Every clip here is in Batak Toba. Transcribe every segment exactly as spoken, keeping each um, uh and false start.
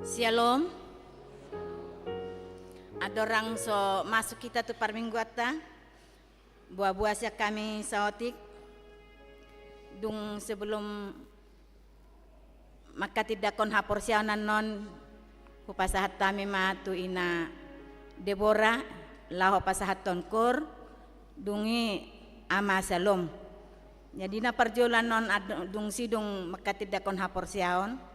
Syalom. Andorang so masuk hita tu parmingguanta, boa-boa sian hami saotik. Dung sebelum manghatindanghon haporseaon annon, hupasahat hami ma tu ina Debora laho pasahathon koor, dung i ama Syalom. Jadi na parjolo annon ad-, dung sidung manghatindanghon haporseaon.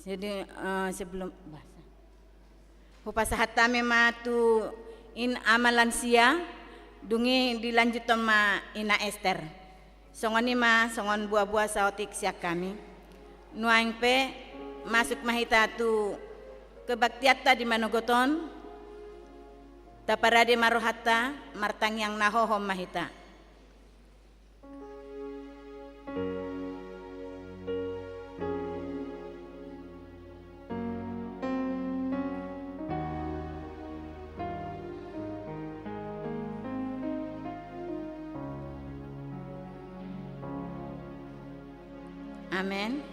Jadi, eh, sebelum, hupasahat hami ma tu ina ama lansia, dung i dilanjuthon ma ina Ester. Songon i ma, songon boa-boa saotik sian hami. Nuaeng pe, masuk ma hita tu kebaktianta di manogot on, taparade ma rohanta, martangiang na hohom ma hita. Amen.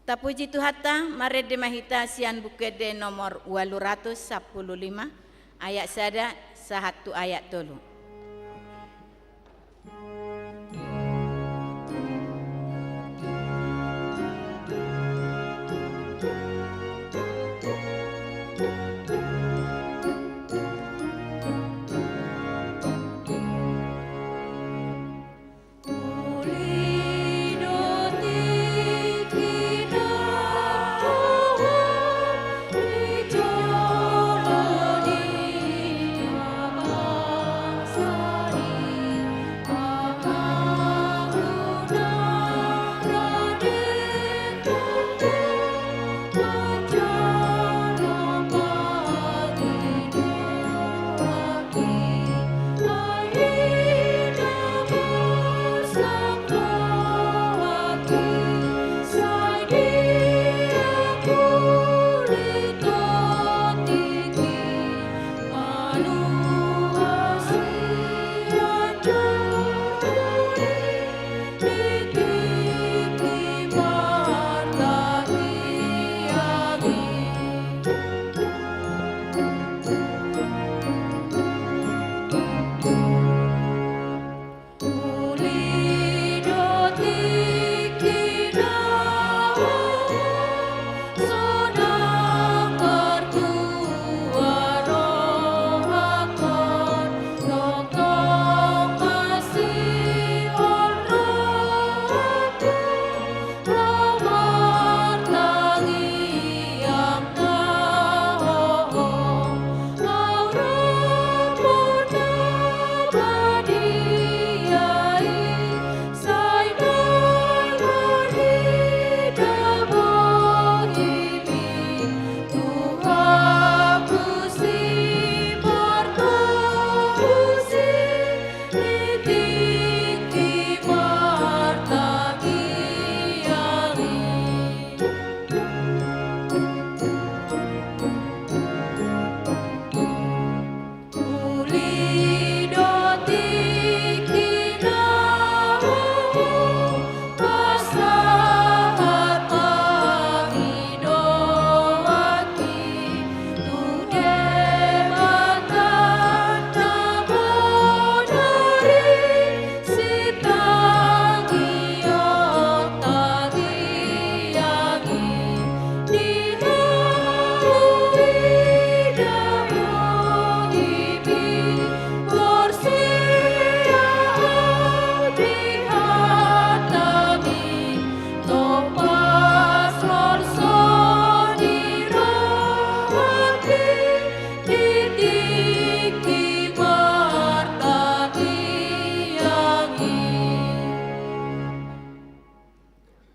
Tapuji Tuhanta, marende ma hita sian Buku Ende nomor ualu ratus sampulu lima, ayat sada sahat tu ayat tolu.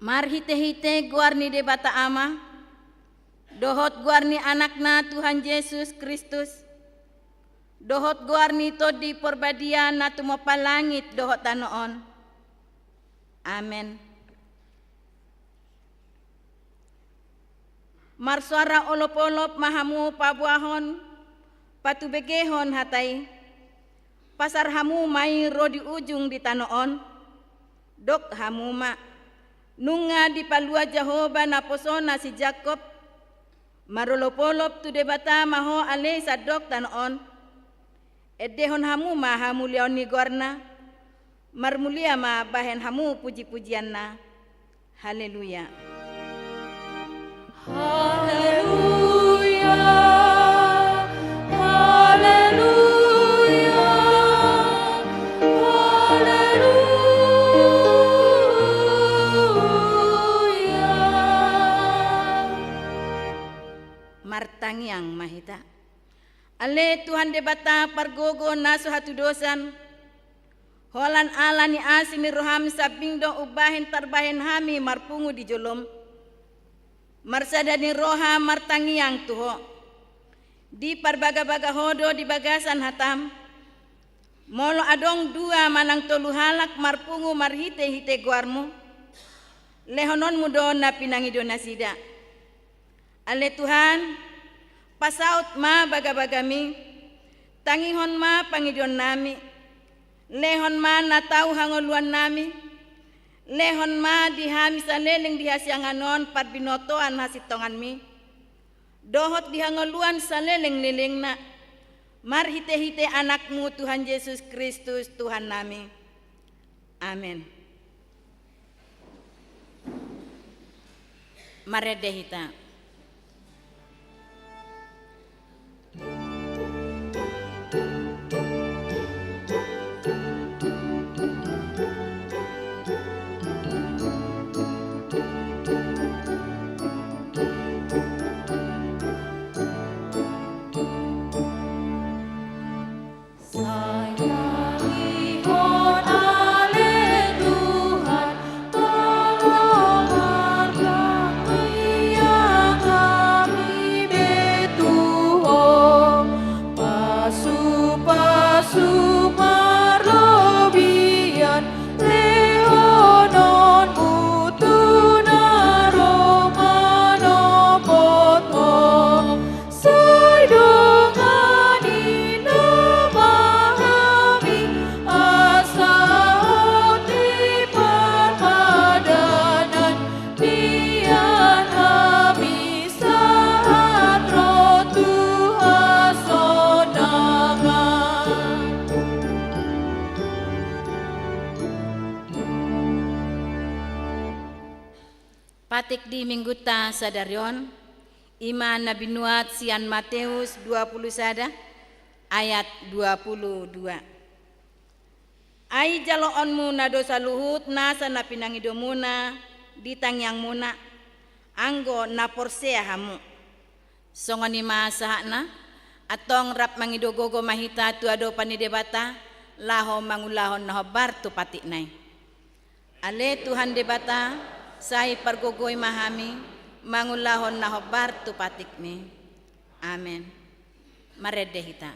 Marhitehite goar ni Debata Ama, dohot goar ni Anakna Tuhan Jesus Kristus, dohot goar ni Tondi Porbadia na tumompa langit dohot tano on. Amen. Marsoara olopolop ma hamu paboahon, patubegehon hata i. Pasar hamu ma i ro di ujung di tano on, dok hamu ma: Nunga dipalua Jahowa naposona si Jakkob, marolopolop tu Debata ma ho ale sandok tano on. Endehon hamu ma hamuliaon ni goarna, marmulia ma bahen hamu pujipujianna. Haleluya. Haleluya. Haleluya. Haleluya. Martangiang ma hita. Ale Tuhan Debata pargogo na so hatudosan, holan ala ni asi ni roham sambing do umbahen tarbahen hami marpungu di jolom. Marsada ni roha martangiang tu ho. Diparbagabaga ho do di bagasan hatam. Molo adong dua manang tolu halak marpungu marhitehite goarmu, lehononmu do na pinangido nasida. Ale Tuhan, pasaut ma bagabagami, tangihon ma pangidoannami, lehon ma na tau hangoluannami, lehon ma di hami saleleng di hasiangan on parbinotoan hasintonganmi, dohot di hangoluan salelenglelengna, marhitehite Anakmu Tuhan Jesus Kristus Tuhannami. Amen. Marende hita. Sai tangihon ale Tuhan, tolong martangiang hami be tu Ho. Pasupasu marlobian lehononmu tu na ro manopot Ho. Sai dongani nama hami asa hot di parpadanan, mian hami sahat ro tu hasonangan. Patik di Minggunta sadari on, i ma na binuat sian Mateus dua pulu sada ayat dua pulu dua. Ai jaloonmuna do saluhut nasa na pinangidomuna di tangiangmuna, anggo na porsea hamu. Songon i ma sahatna, antong rap mangido gogo ma hita tu adopan ni Debata, laho mangulahon na hombar tu patikna i. Ale Tuhan Debata, sai pargogoi ma hami mangulahon na hombar tu patikmi. Amen. Marende hita.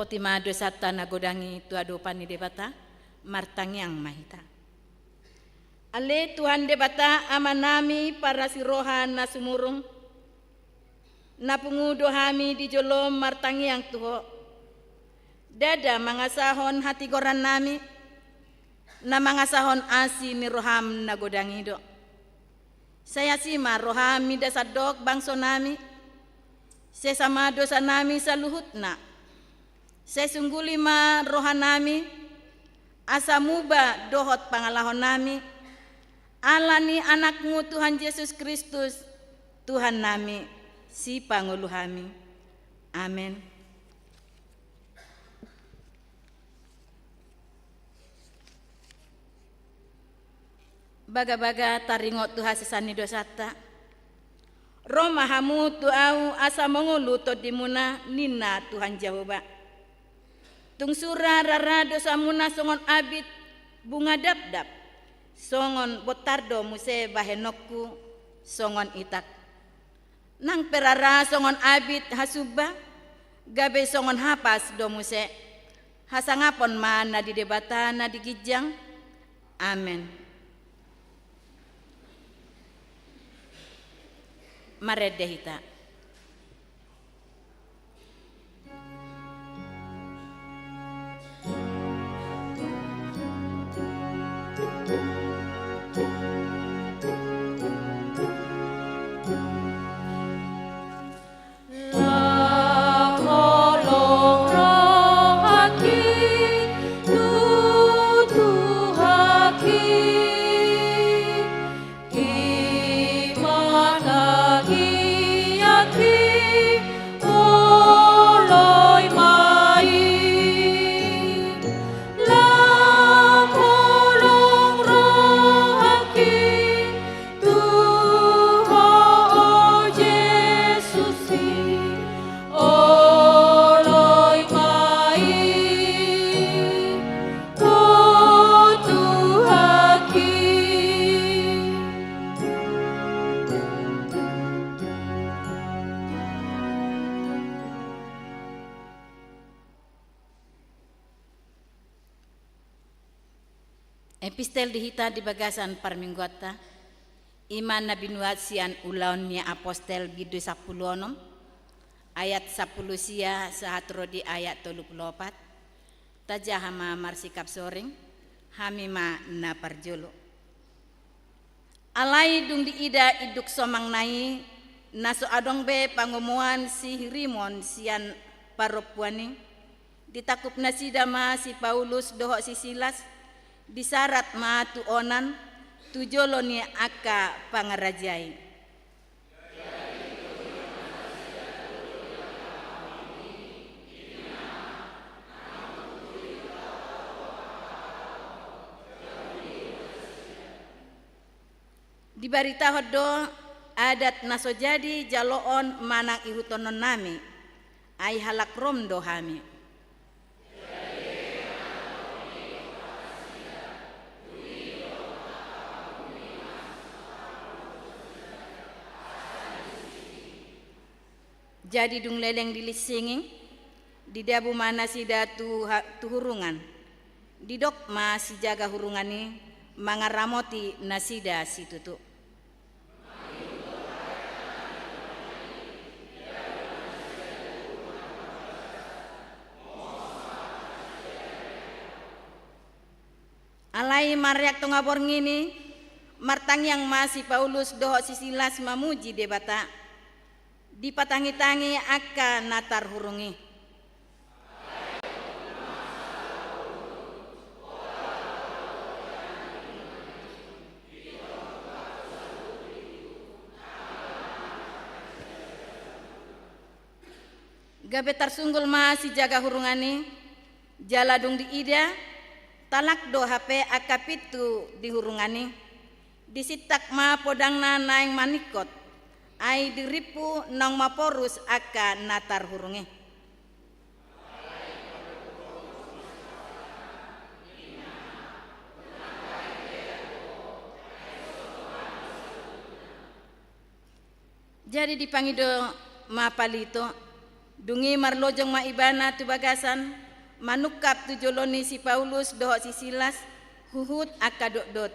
Tima dosanta na godang i tu adopan ni Debata, martangiang ma hita. Ale Tuhan Debata, Amanami parasi roha na sumurung, na pungu do hami di jolom martangiang tu Ho. Ndada mangasahon hatigorannami, na mangasahon asi ni roham na godang i do. Sai asi ma roham mida sandok bangsonami, sesa ma dosanami saluhutna. Sai sungguli ma rohanami, asa muba dohot pangalahonami, ala ni Anakmu Tuhan Jesus Kristus, Tuhannami, Sipangolu hami. Amen. Bagabaga taringot tu hasesaan ni dosanta. Ro ma hamu tu Ahu asa mangolu tondimuna, ninna Tuhan Jahowa. Tung sura rara dosamuna songon abit bunga dapdap, songon bontar do muse bahenonku songon itak. Nang pe rara songon abit hasumba, gabe songon hapas do muse. Hasangapon ma na di Debata na di ginjang. Amen. Marende hita. Lam holong rohangki tu Tuhangki, i ma tangiangki, oloi ma i. Lam holong rohangki tu Ho, o Jesus i, oloi ma i, o Tuhangki. Epistel di hita di bagasan parmingguanta, i ma na binuat sian Ulaon ni Apostel bindu sampulu onom, ayat sampulu sia sahat ro di ayat tolu pulu opat. Tajaha ma marsikap soring, hami ma na parjolo. Alai dung diida induk somangna i, na so adong be pangomoan sihirimon sian parompuan i, ditangkup nasida ma si Paulus dohot si Silas, disarat ma tu onan, tu jolo ni angka pangarajai. Dibaritahon do adat na so jadi jaloon manang ihuthononnami, ai halak Rom do hami. Jadi dung leleng dilinsingi, didabu ma nasida tu ha-, tu hurungan. Didok ma sijaga hurungan i, mangaramoti nasida situtu. Alai mareak tonga borngin i, martangiang ma si Paulus dohot si Silas mamuji Debata. Dipatangitangi angka na tarhurung i. Gabe tarsunggul ma sijaga hurungan i, jala dung diida, talak do hape angka pintu di hurungan i. Disintak ma podangna naeng maningkot, ai dirimpu naung maporus angka na tarhurung i. Jadi dipangido ma palito, Dung i marlojong ma ibana tu bagasan, manungkap tu jolo ni si Paulus dohot si Silas, huhut angka dotdot.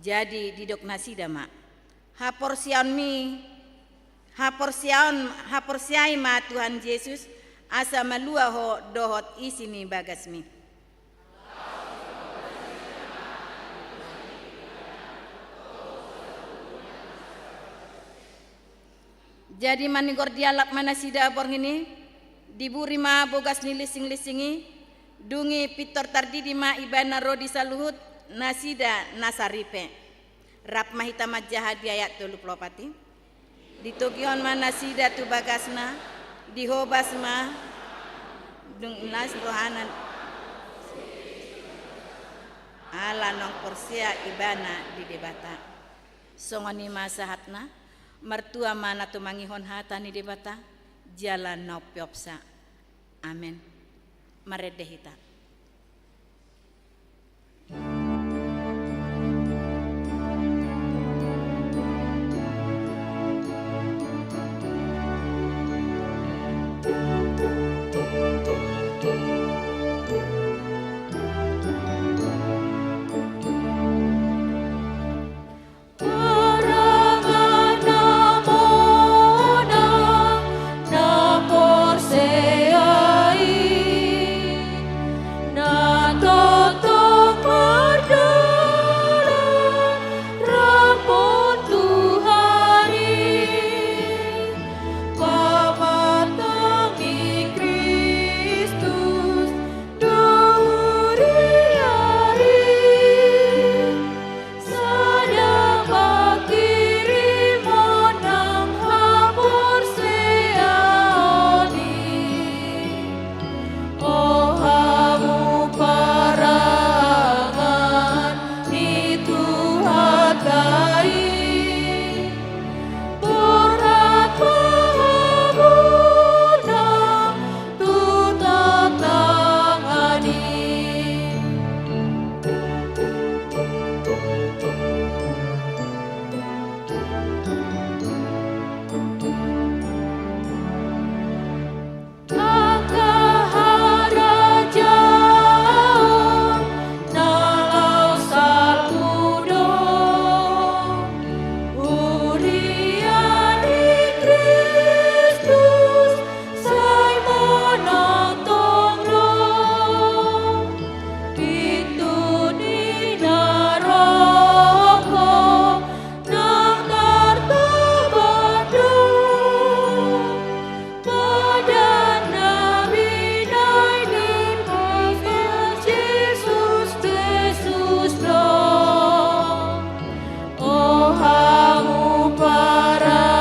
Jadi didok nasida ma: Haporseaonmi, haporseaon, haporseai ma Tuhan Jesus, asa malua ho dohot isi ni bagasmi. Jadi manigor dialap ma nasida borngin i, diburi ma bogas ni linsing-linsing i, dung i pintor tardidi ma ibana ro di saluhut nasida na saripe. Rap ma hita manjaha di ayat tolu pulu opat i. Ditogihon ma nasida tu bagasna, dihobas ma, dung i las rohana. Ala naung porsea ibana di Debata. Songon i ma sahatna, martua ma na tumangihon hata ni Debata, jala na umpeopsa. Amen. Marende hita. Parangan na monang na porsea i, na tongtong mardalan ramon Tuhan i, pamatang ni Kristus do huria i. Sada panghirimon nang haporseaon i, o hamu parangan ni Tuhanta i, borhat ma hamuna tu tongtong ni. Angka harajaon na laho salpu do huria ni Kristus, sai monang tong do. Pintu ni naroko nang tartaban do. Padan na binahen ni Tuhan Jesus, Jesus do. O hamu parangan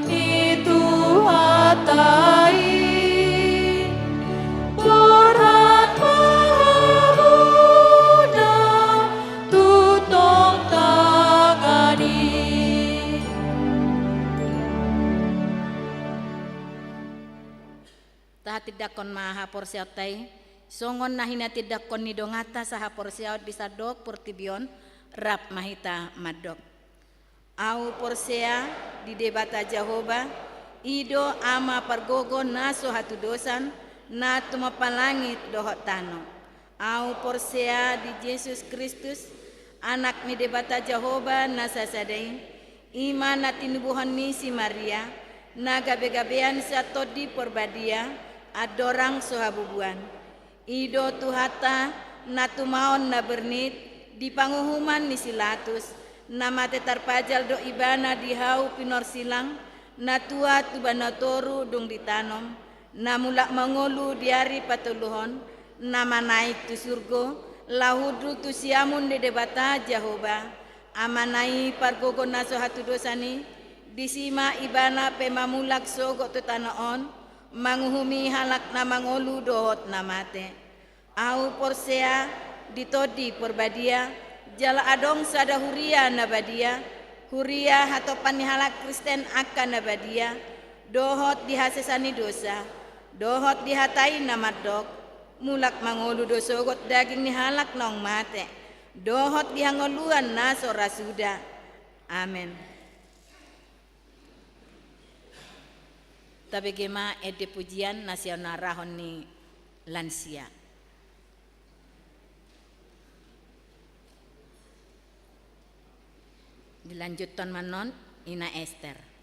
ni Tuhanta i, borhat ma hamuna tu tongtong ni. Tahatindangkon ma haporseaonta i, songon na hinatindangkon ni donganta sahaporseaon di sandok portibi on, rap ma hita mandok. Ahu porsea di Debata Jahowa, i do Ama pargogo na so hatudosan, na tumompa langit dohot tano. Ahu porsea di Jesus Kristus, Anak ni Debata Jahowa na sasada i, i ma na tinubuhon ni si Maria, na gabegabean sian Tondi Porbadia, andorang so habubuan. I do Tuhanta na tumaon na bernit di panguhuman ni si Latus, na mate tarpajal do ibana di hau pinorsilang, na tuat tu banua toru dung ditanom, na mulak mangolu di ari patoluhon, na manaek tu surgo, laho hundul tu siamun ni Debata Jahowa, Amana i pargogo na so hatudosan i, disi ma ibana pe mamulak sogot tu tano on, manguhumi halak na mangolu dohot na mate. Ahu porsea di Tondi Porbadia, jala adong sada huria na badia, huria hatompa ni halak Kristen angka na badia, dohot di hasesaan ni dosa, dohot di hata i na mandok: Mulak mangolu do sogot daging ni halak naung mate, dohot di hangoluan na so ra suda. Amen. Tabege ma ende pujian na sian arahon ni lansia. Dilanjuthon ma annon Ina Ester.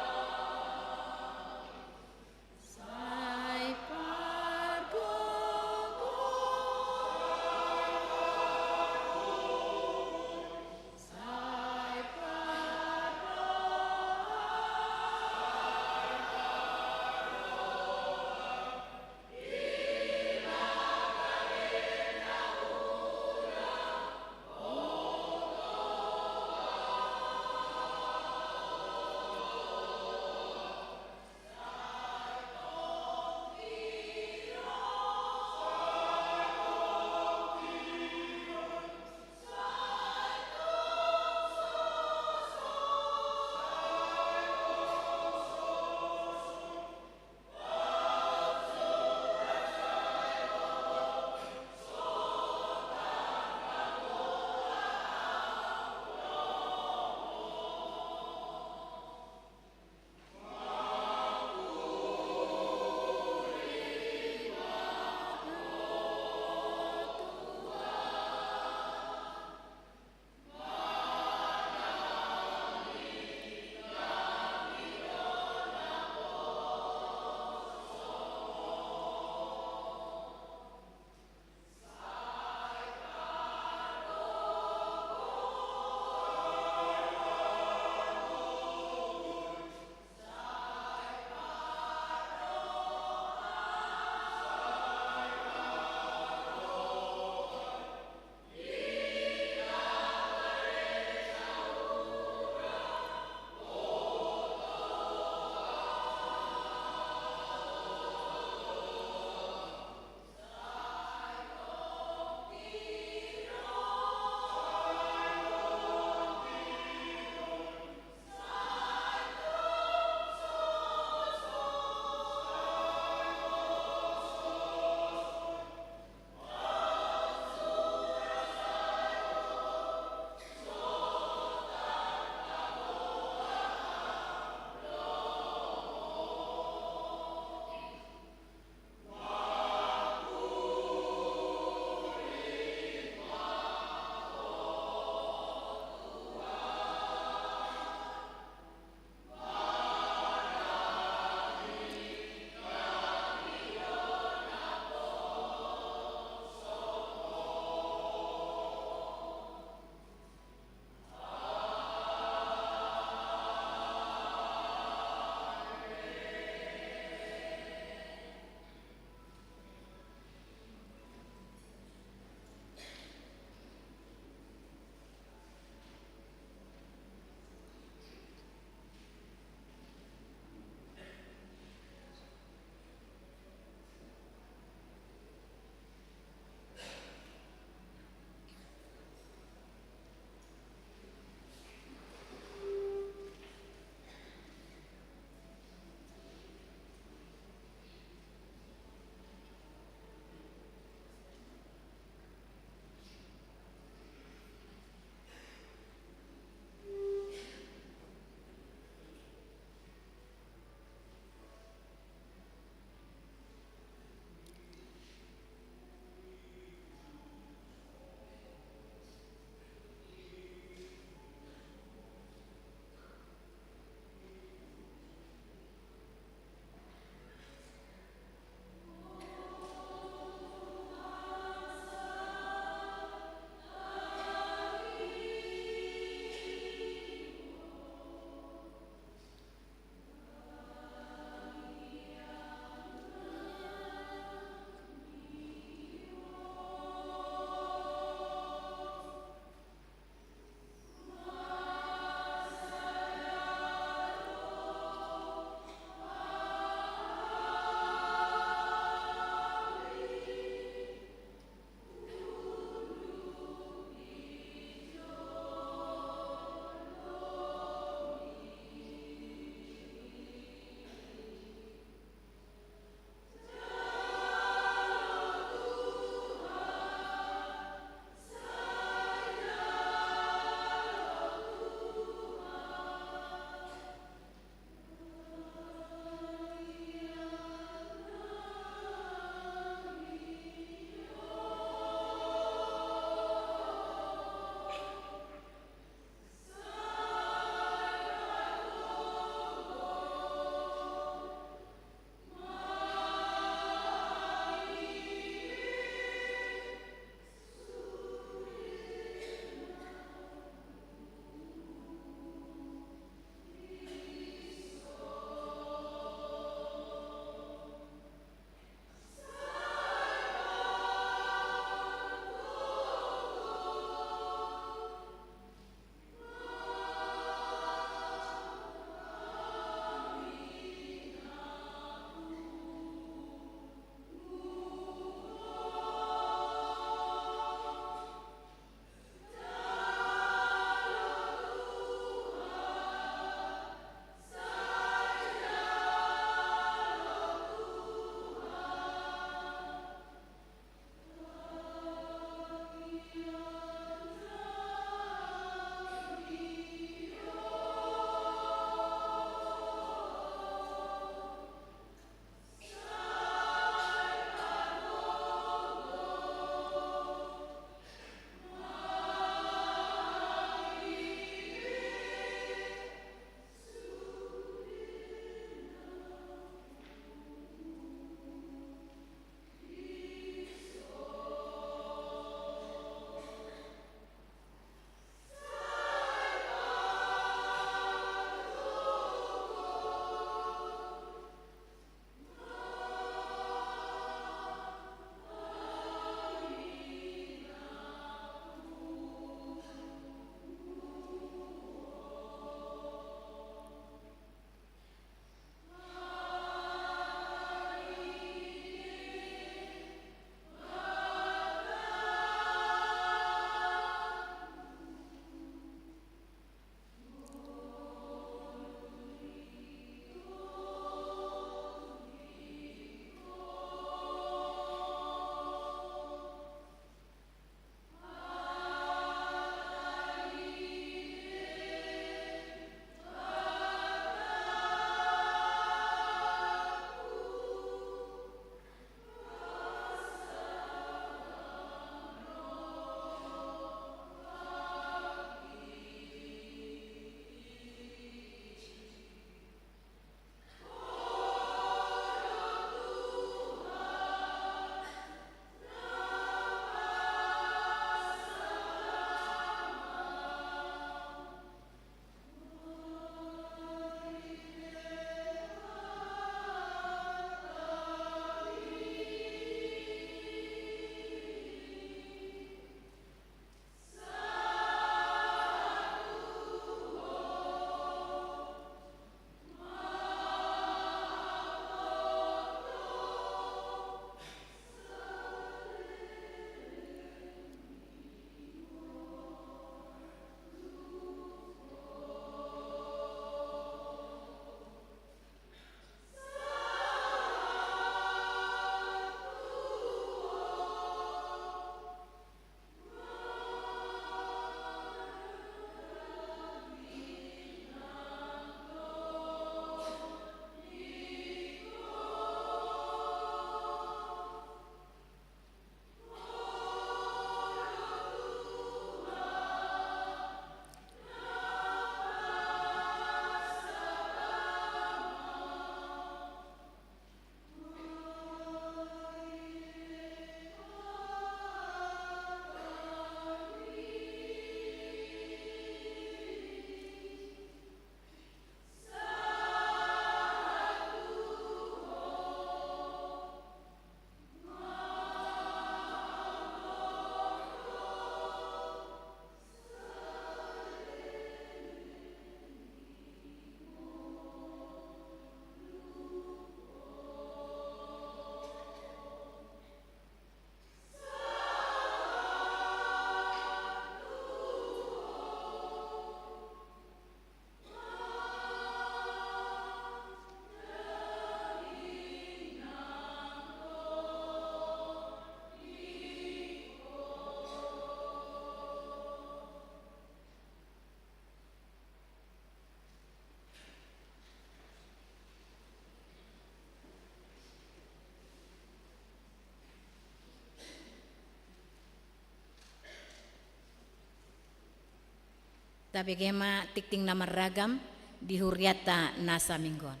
Tabege ma tingting na marragam di hurianta na saminggu on.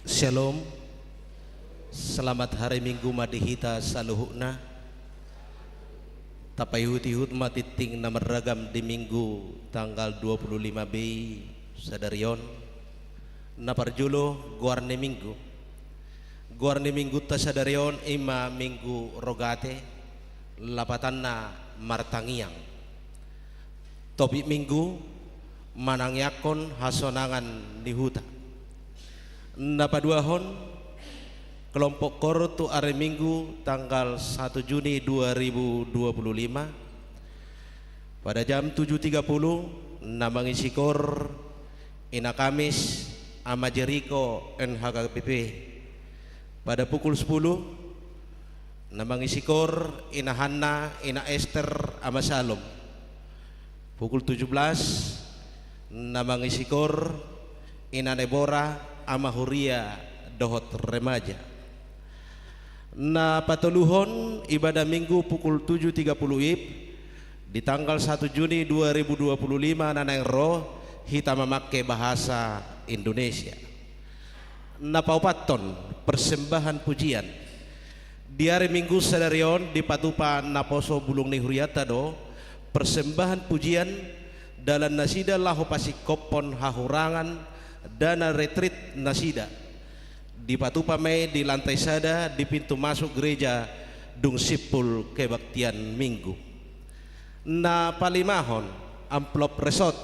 Shalom. Selamat hari Minggu ma di hita saluhutna. Tapaihut-ihut ma tingting na marragam di Minggu tanggal dua puluh lima Mei sadari on. Na parjolo, goar ni Minggu. Goar ni Minggunta sadari on i ma Minggu Rogate, lapatanna martangiang. Topik Minggu, manangiangkon hasonangan ni huta. Na paduahon, kelompok koor tu ari Minggu tanggal satu Juni dua ribu dua puluh lima, pada jam tujuh tiga puluh, na mangisi koor Ina Kamis, Ama Jeriko, N H K P P. Pada pukul sepuluh, na mangisi koor Ina Hanna, Ina Ester, Ama Salom. Pukul tujuh belas, na mangisi koor Ina Nebora, Ama Huria dohot Remaja. Na patoluhon, ibadah Minggu pukul tujuh tiga puluh WIB, di tanggal satu Juni dua ribu dua puluh lima na naeng ro, hita mamangke bahasa Indonesia. Na paopathon, persembahan pujian. Di ari Minggu sadari on dipatupa naposo bulung ni hurianta do persembahan pujian, dalan nasida laho pasingkophon hahurangan dana retreat nasida. Dipatupa ma i di lantai sada di pintu masuk gereja dung simpul kebaktian Minggu. Na palimahon, amplop resort.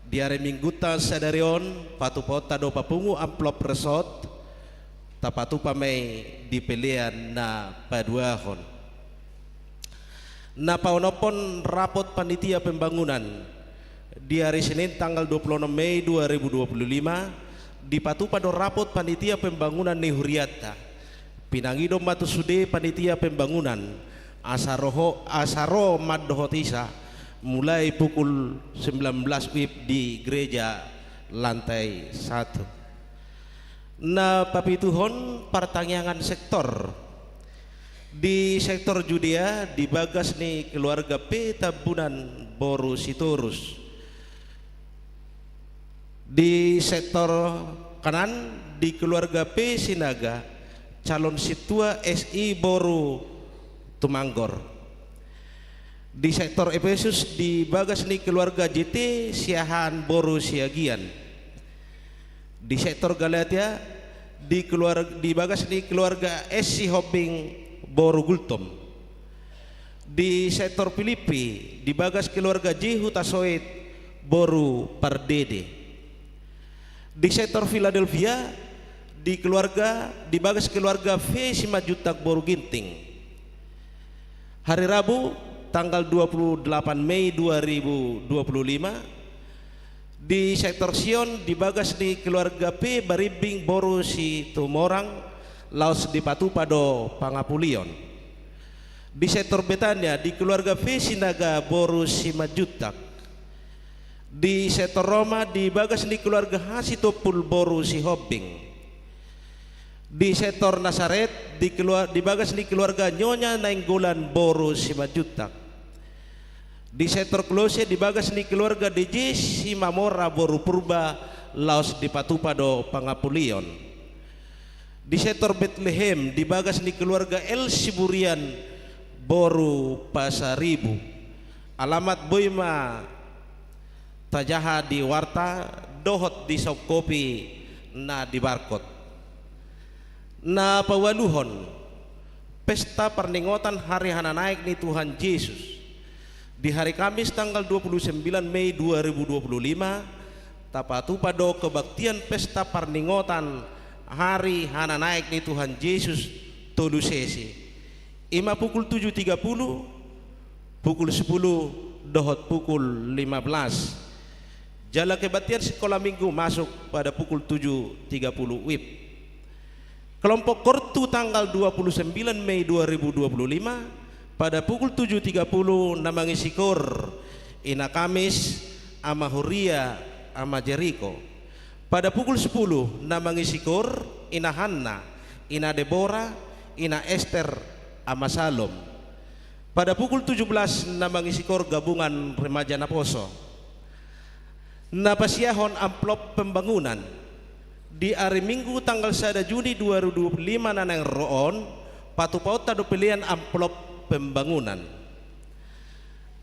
Di ari Minggunta sadari on, patupaonta do papungu amplop resort, tapatupa ma i di pelean na paduahon. Na paonomhon, rapot panitia pembangunan. Di ari Senin tanggal dua puluh onom Mei dua ribu dua puluh lima, dipatupa do rapot panitia pembangunan ni hurianta. Pinangido ma tu sude panitia pembangunan, asa ro, asa ro mandohoti sa, mulai pukul sembilan belas WIB di gereja lantai satu. Na papituhon, partangiangan sektor. Di sektor Judea, di bagas ni keluarga P Tambunan boru Sitorus. Di sektor Kanaan, di keluarga P Sinaga, calon sintua S I boru Tumanggor. Di sektor Epesus, di bagas ni keluarga J T Siahaan boru Siagian. Di sektor Galatia, di keluar-, di bagas ni keluarga S Sihombing boru Gultom. Di sektor Filipi, di bagas keluarga J Hutasoit boru Pardede. Di sektor Philadelphia, di keluarga, di bagas keluarga V Simanjuntak boru Ginting. Hari Rabu, tanggal dua puluh delapan Mei dua ribu dua puluh lima, di sektor Sion, di bagas ni keluarga P Barimbing boru Situmorang, laos dipatupa do pangapulion. Di sektor Betania, di keluarga V Sinaga boru Simanjuntak. Di sektor Roma, di bagas ni keluarga H Sitompul boru Sihombing. Di sektor Nasaret, di kelua-, di bagas ni keluarga Nyonya Nainggolan boru Simanjuntak. Di sektor Kolose, di bagas ni keluarga D J Simamora boru Purba, laos dipatupa do pangapulion. Di sektor Betlehem, di bagas ni keluarga L Siburian boru Pasaribu. Alamat boi ma tajaha di warta dohot di sop kopi na di barkot. Na paualuhon, pesta parningotan Hari Hananaek ni Tuhan Jesus. Di hari Kamis tanggal dua puluh sembilan Mei dua ribu dua puluh lima, tapatupa do kebaktian pesta parningotan Hari Hananaek ni Tuhan Jesus tolu sesi. I ma pukul tujuh tiga puluh, pukul sepuluh, dohot pukul lima belas. Jala kebaktian sikola Minggu masuk pada pukul tujuh tiga puluh WIB. Kelompok koor tu tanggal dua puluh sembilan Mei dua ribu dua puluh lima, pada pukul tujuh tiga puluh na mangisi koor, Ina Kamis, Ama Huria, Ama Jeriko. Pada pukul sepuluh na mangisi koor Ina Hanna, Ina Debora, Ina Ester, Ama Salom. Pada pukul tujuh belas na mangisi koor Gabungan Remaja Naposo. Na pasiahon amplop pembangunan. Di ari Minggu tanggal sada Juni dua ribu dua puluh lima na naeng ro on, patupaonta do pelean amplop pembangunan.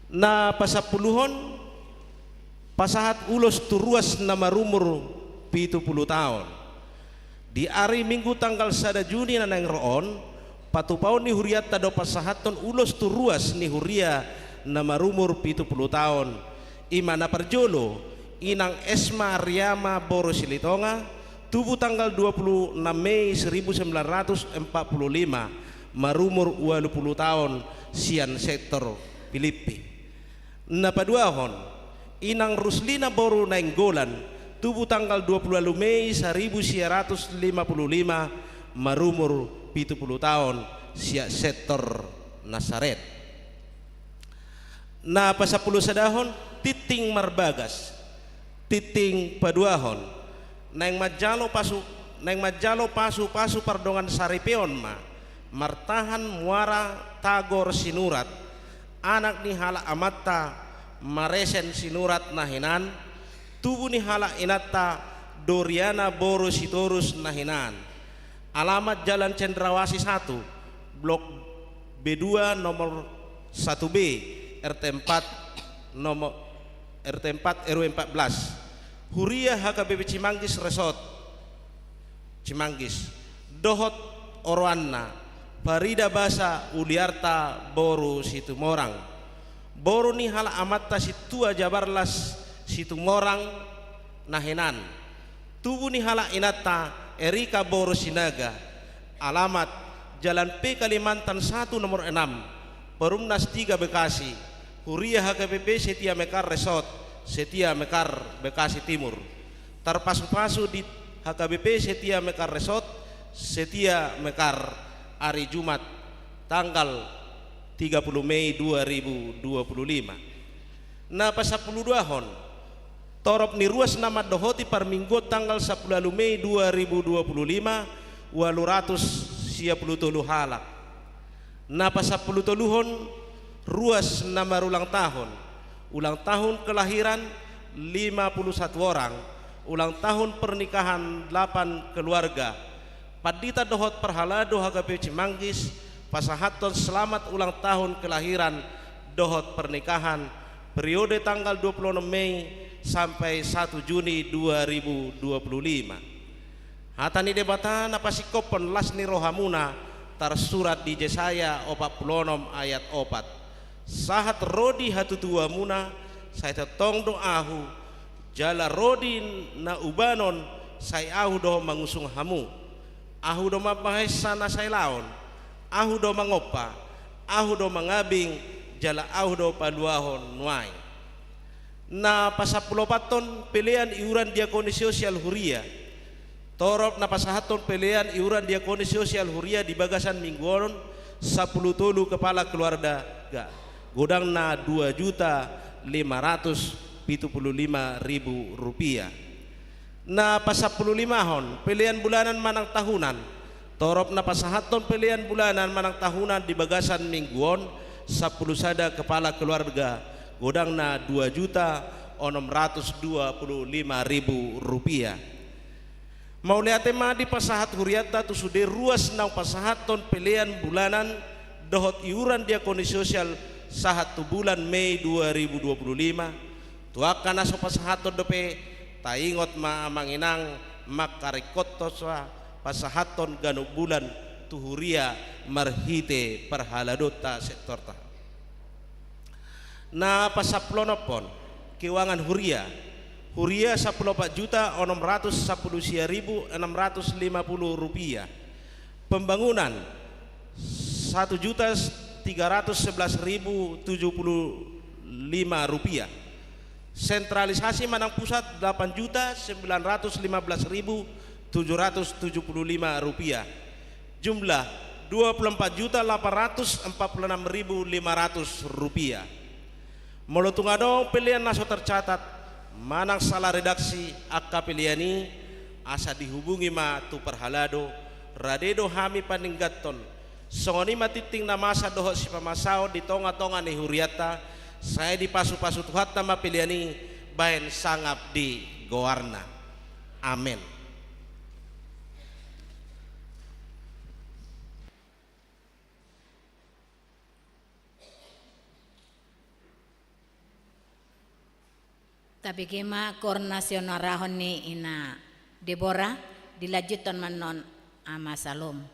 Na pasampuluhon, pasahat ulos tu ruas na marumur pitu pulu taon. Di ari Minggu tanggal sada Juni na naeng ro on, patupaon ni hurianta do pasahathon ulos tu ruas ni huria na marumur pitu pulu taon, i ma na parjolo, Inang Esma Riama boru Silitonga, tubu tanggal dua pulu enam Mei seribu sembilan ratus empat puluh lima, marumur ualu pulu taon, sian sektor Pilippi. Na paduahon, Inang Ruslina boru Nainggolan, tubu tanggal dua pulu ualu Mei seribu sia ratus lima pulu lima, marumur pitu pulu taon, sian sektor Nasaret. Na pasampulu sadahon, Tinting Marbagas, Tinting paduahon, naeng manjalo pasu, naeng manjalo pasupasu pardongan saripeon ma, martahan Muara Tagor Sinurat, anak ni halak amanta Maresen Sinurat na hinan, tubu ni halak inanta Doriana boru Sitorus na hinan. Alamat Jalan Cendrawasih satu, Blok B dua, nomor satu B, R T empat, nomor R T empat R W empat belas. Huria H K B P Cimanggis Resort Cimanggis dohot oroanna, Parida Basa Uliarta boru Situmorang, boru ni halak amanta Sintua Jabarlas Situmorang na hinan. Tubu ni halak inanta Erika boru Sinaga. Alamat Jalan P Kalimantan satu nomor enam, Perumnas tiga Bekasi. Huria H K B P Setia Mekar Resort, Setia Mekar, Bekasi Timur. Tarpasupasu di H K B P Setia Mekar Resort, Setia Mekar, ari Jumat tanggal tiga puluh Mei dua ribu dua puluh lima. Na pasampulu duahon, torop ni ruas na mandohoti parmingguon tanggal sampulu ualu Mei dua ribu dua puluh lima, ualu ratus sia pulu tolu halak. Na pasampulu toluhon, ruas na marulang tahun. Ulang tahun kelahiran lima puluh satu orang, ulang tahun pernikahan delapan keluarga. Pandita dohot parhalado H K B P Cimanggis pasahathon selamat ulang tahun kelahiran dohot pernikahan periode tanggal dua puluh enam Mei sampai satu Juni dua ribu dua puluh lima. Hata ni Debata na pasingkophon las ni rohamuna tarsurat di Jesaya opat pulu onom ayat opat. Sahat ro di hatutuamuna, sai tongtong do Ahu, jala ro di na ubanon, sai Ahu do mangusung hamu. Ahu do mambahensa na sailaon, Ahu do mangompa, Ahu do mangabing, jala Ahu do paluahon nuaeng. Na pasampulu opathon, pelean iuran diakonia sosial huria. Torop na pasahathon pelean iuran diakonia sosial huria di bagasan minggu on, sampulu tolu kepala keluarga, godangna dua juta lima ratus pitu pulu lima ribu rupiah. Na pasampulu limahon, pelean bulanan manang tahunan. Torop na pasahathon pelean bulanan manang tahunan di bagasan minggu on, sampulu sada kepala keluarga, godangna dua juta onom ratus dua pulu lima ribu rupiah. Mauliate ma dipasahat hurianta tu sude ruas naung pasahathon pelean bulanan dohot iuran diakonia sosial sahat tu bulan Mei dua ribu dua puluh lima. Tu angka na so pasahathon dope, taingot ma amang inang, mangkaringkothon sa pasahathon ganup bulan tu huria marhite parhaladonta sektorta. Na pasampulu onomhon, keuangan huria. Huria sampulu opat juta onom ratus sampulu sia ribu enam ratus lima pulu rupiah. Pembangunan, satu juta tiga ratus sebelas ribu tujuh puluh lima rupiah. Sentralisasi manang pusat, delapan juta sembilan ratus lima belas ribu tujuh ratus tujuh puluh lima rupiah. Jumlah, dua puluh empat juta delapan ratus empat puluh enam ribu lima ratus rupiah. Molo tung adong pelean na so tercatat, Manang sala redaksi angka pelean i, asa dihubungi ma tu parhalado, rade do hami paninggathon. Songon i ma tingting na masa dohot sipamasaon di tonga-tonga ni hurianta, sai dipasupasu Tuhanta ma pelean i bahen sangap di goarna. Amen. Tabege ma koor na sinuarahon ni ina Debora, dilanjuthon ma annon ama Salom.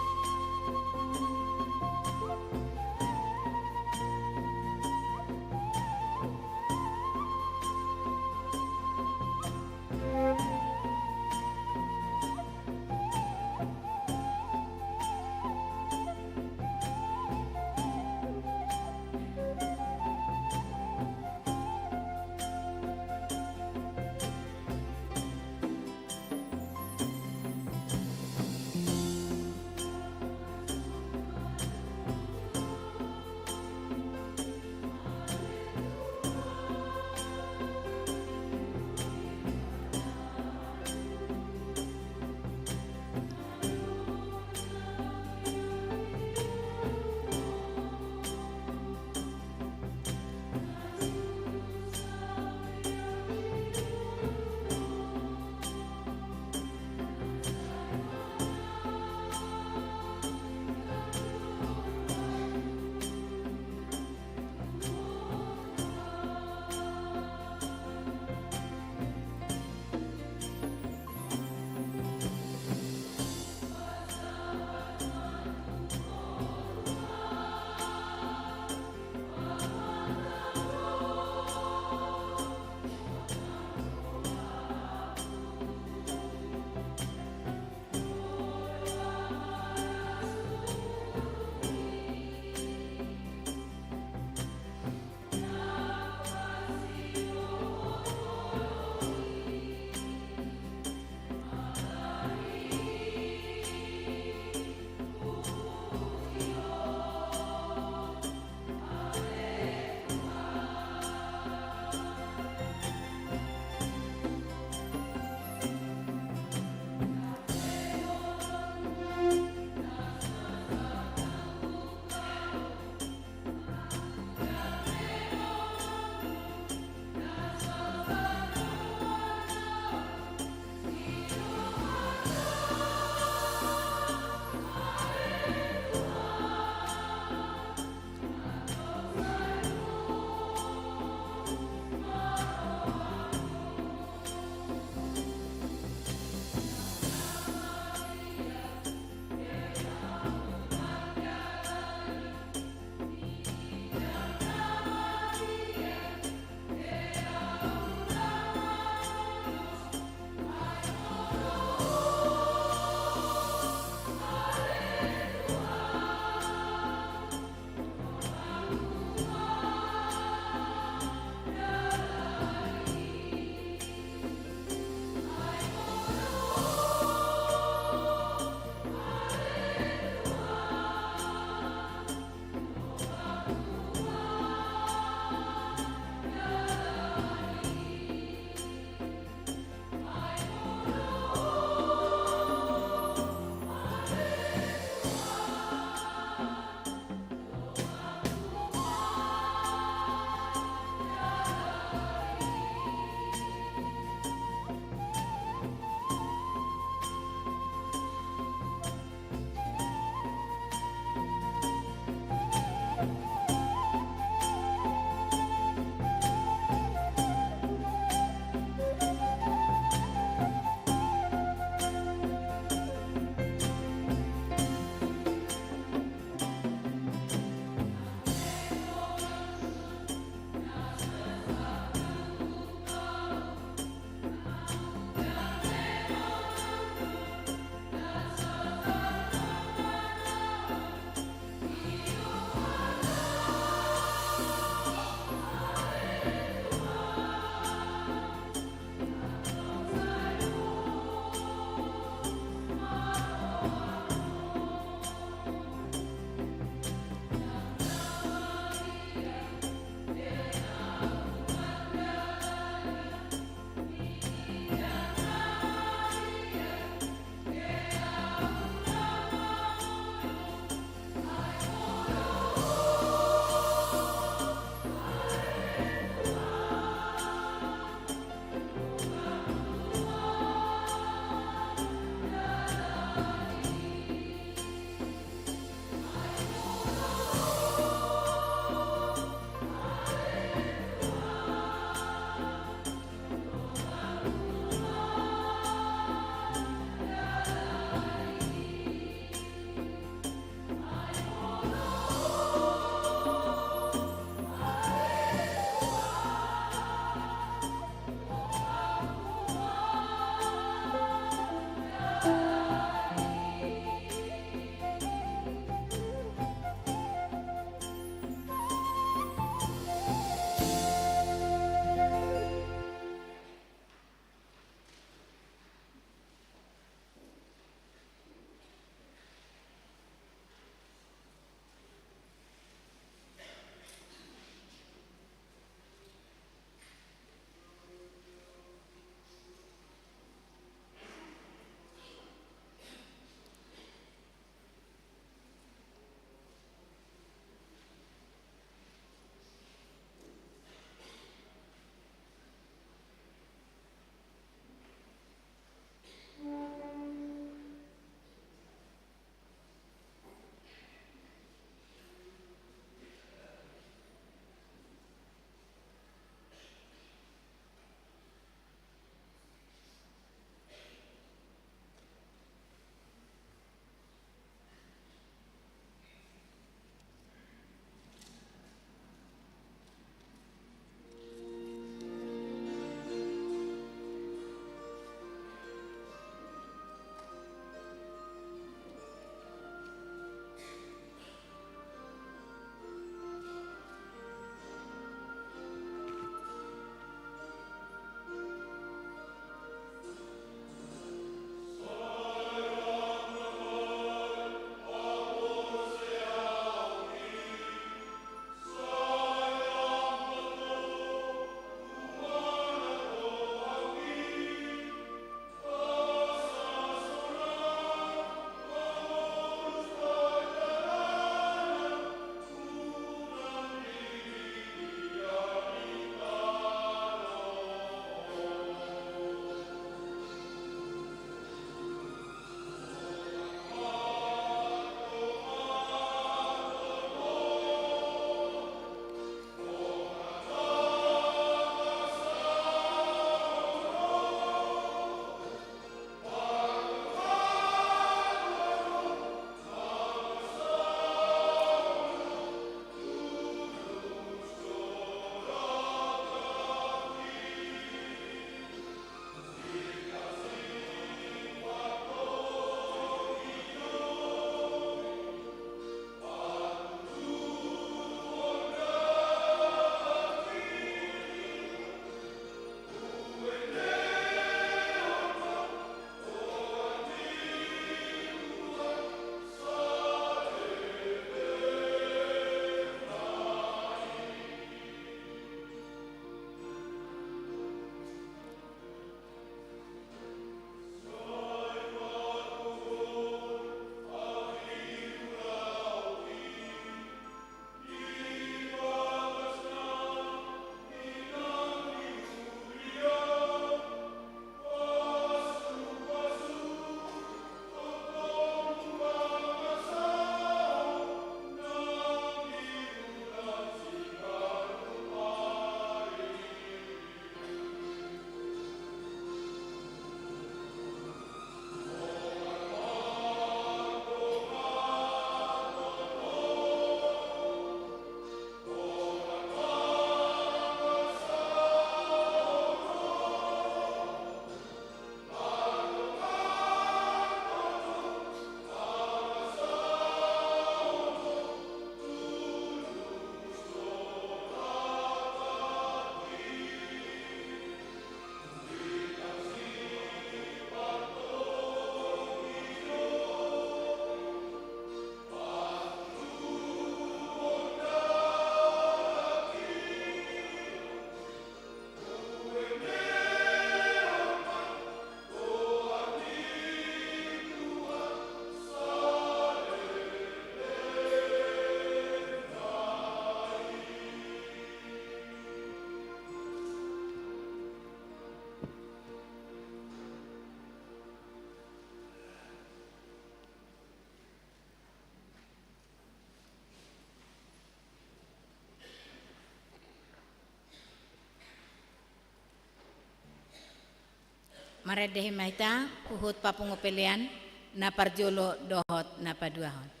Marende hita huhut papungu pelean na parjolo dohot na paduahon.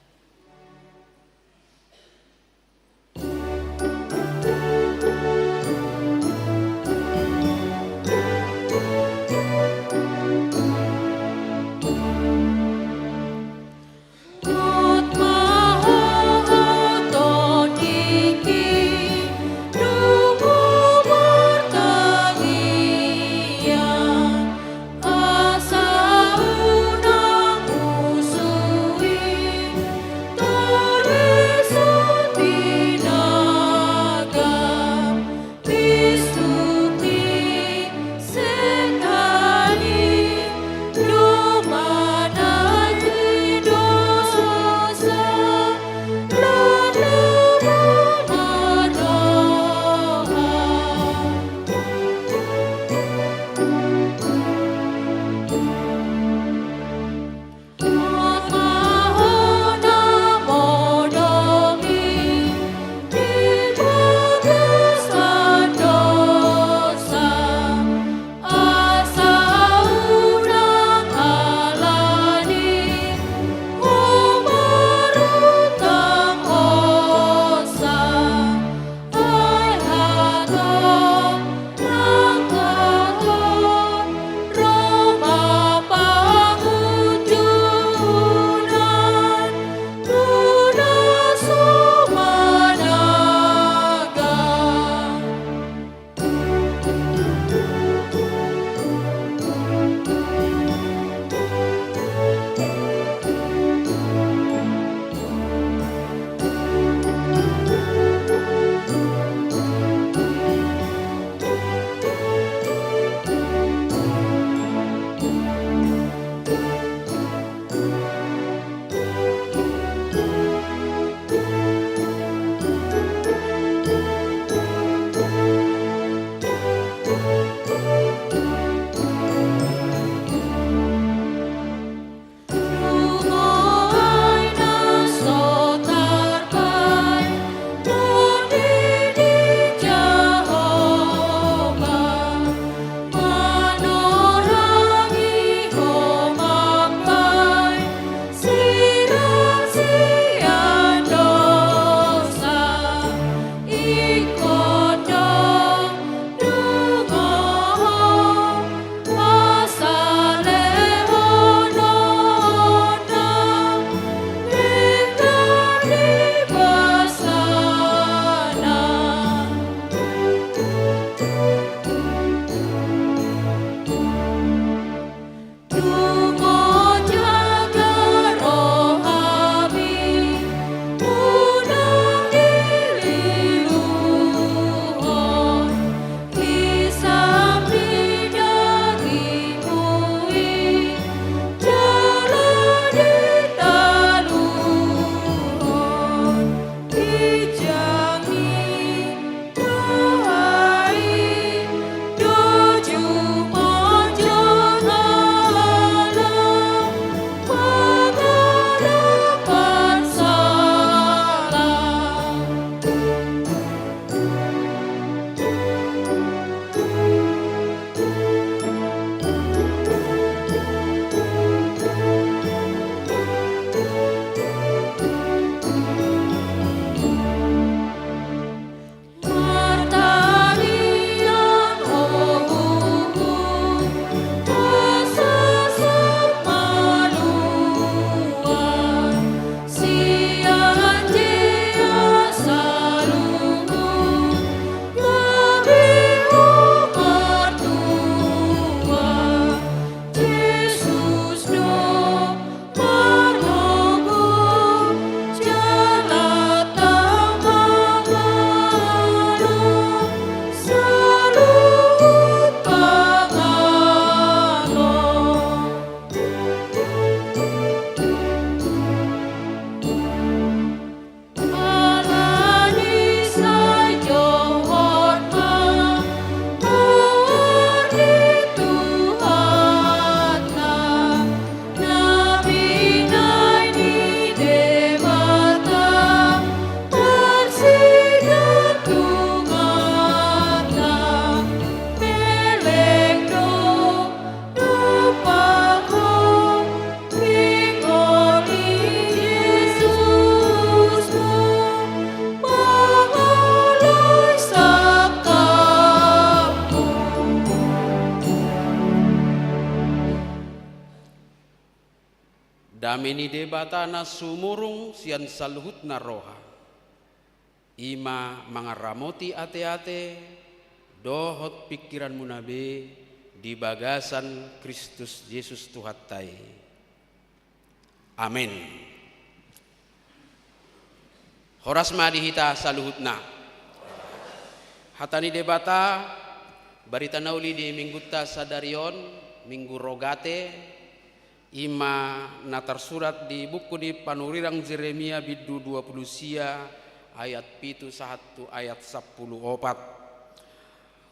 Dame ni Debata na sumurung sian saluhutna roha, i ma mangaramoti ateate dohot pingkiranmuna be di bagasan Kristus Jesus Tuhanta i. Amen. Horas ma di hita saluhutna. Hata ni Debata, barita na uli di minggunta sadari on, Minggu Rogate, i ma na tarsurat di buku ni panurirang Jeremia bindu dua pulu sia ayat pitu sahat tu ayat sampulu opat.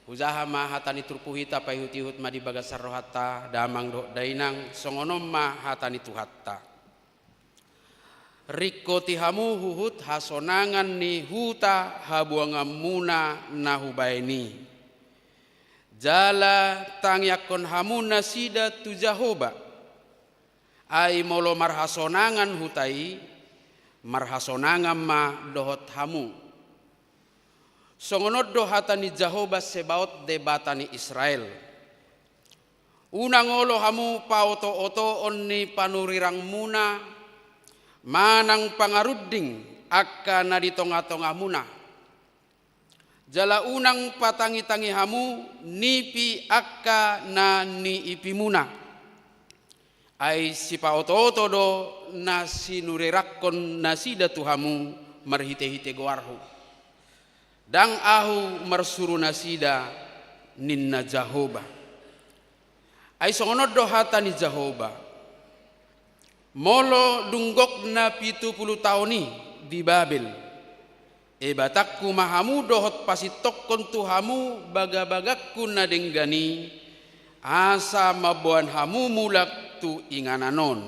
Hujaha ma hata ni turpuk i tapaihutihut ma di bagasan rohanta, damang dohot dainang, songon on ma hata ni Tuhanta. Ringkoti hamu huhut hasonangan ni huta habuanganmuna na hubahen i. Jala tangiangkon hamu nasida tu Jahowa. Ai molo marhasonangan huta i, marhasonangan ma dohot hamu. Songon on do hata ni Jahowa Sebaot, Debata ni Israel. Unang olo hamu paotootoon ni panurirangmuna, manang pangarunding angka na di tongatongahmuna. Jala unang patangitangi hamu nipi angka na niipimuna. Ai sipaotooto do na sinurirangkon nasida tu hamu marhitehite goarhu. Ndang ahu marsuru nasida, ninna Jahowa. Ai songon on do hata ni Jahowa. Molo dung gok na pitu pulu taon i di Babel, ebatangku ma hamu dohot pasintongkon tu hamu bagabagangku na denggan i, asa mamboan hamu mulak tu inganan on.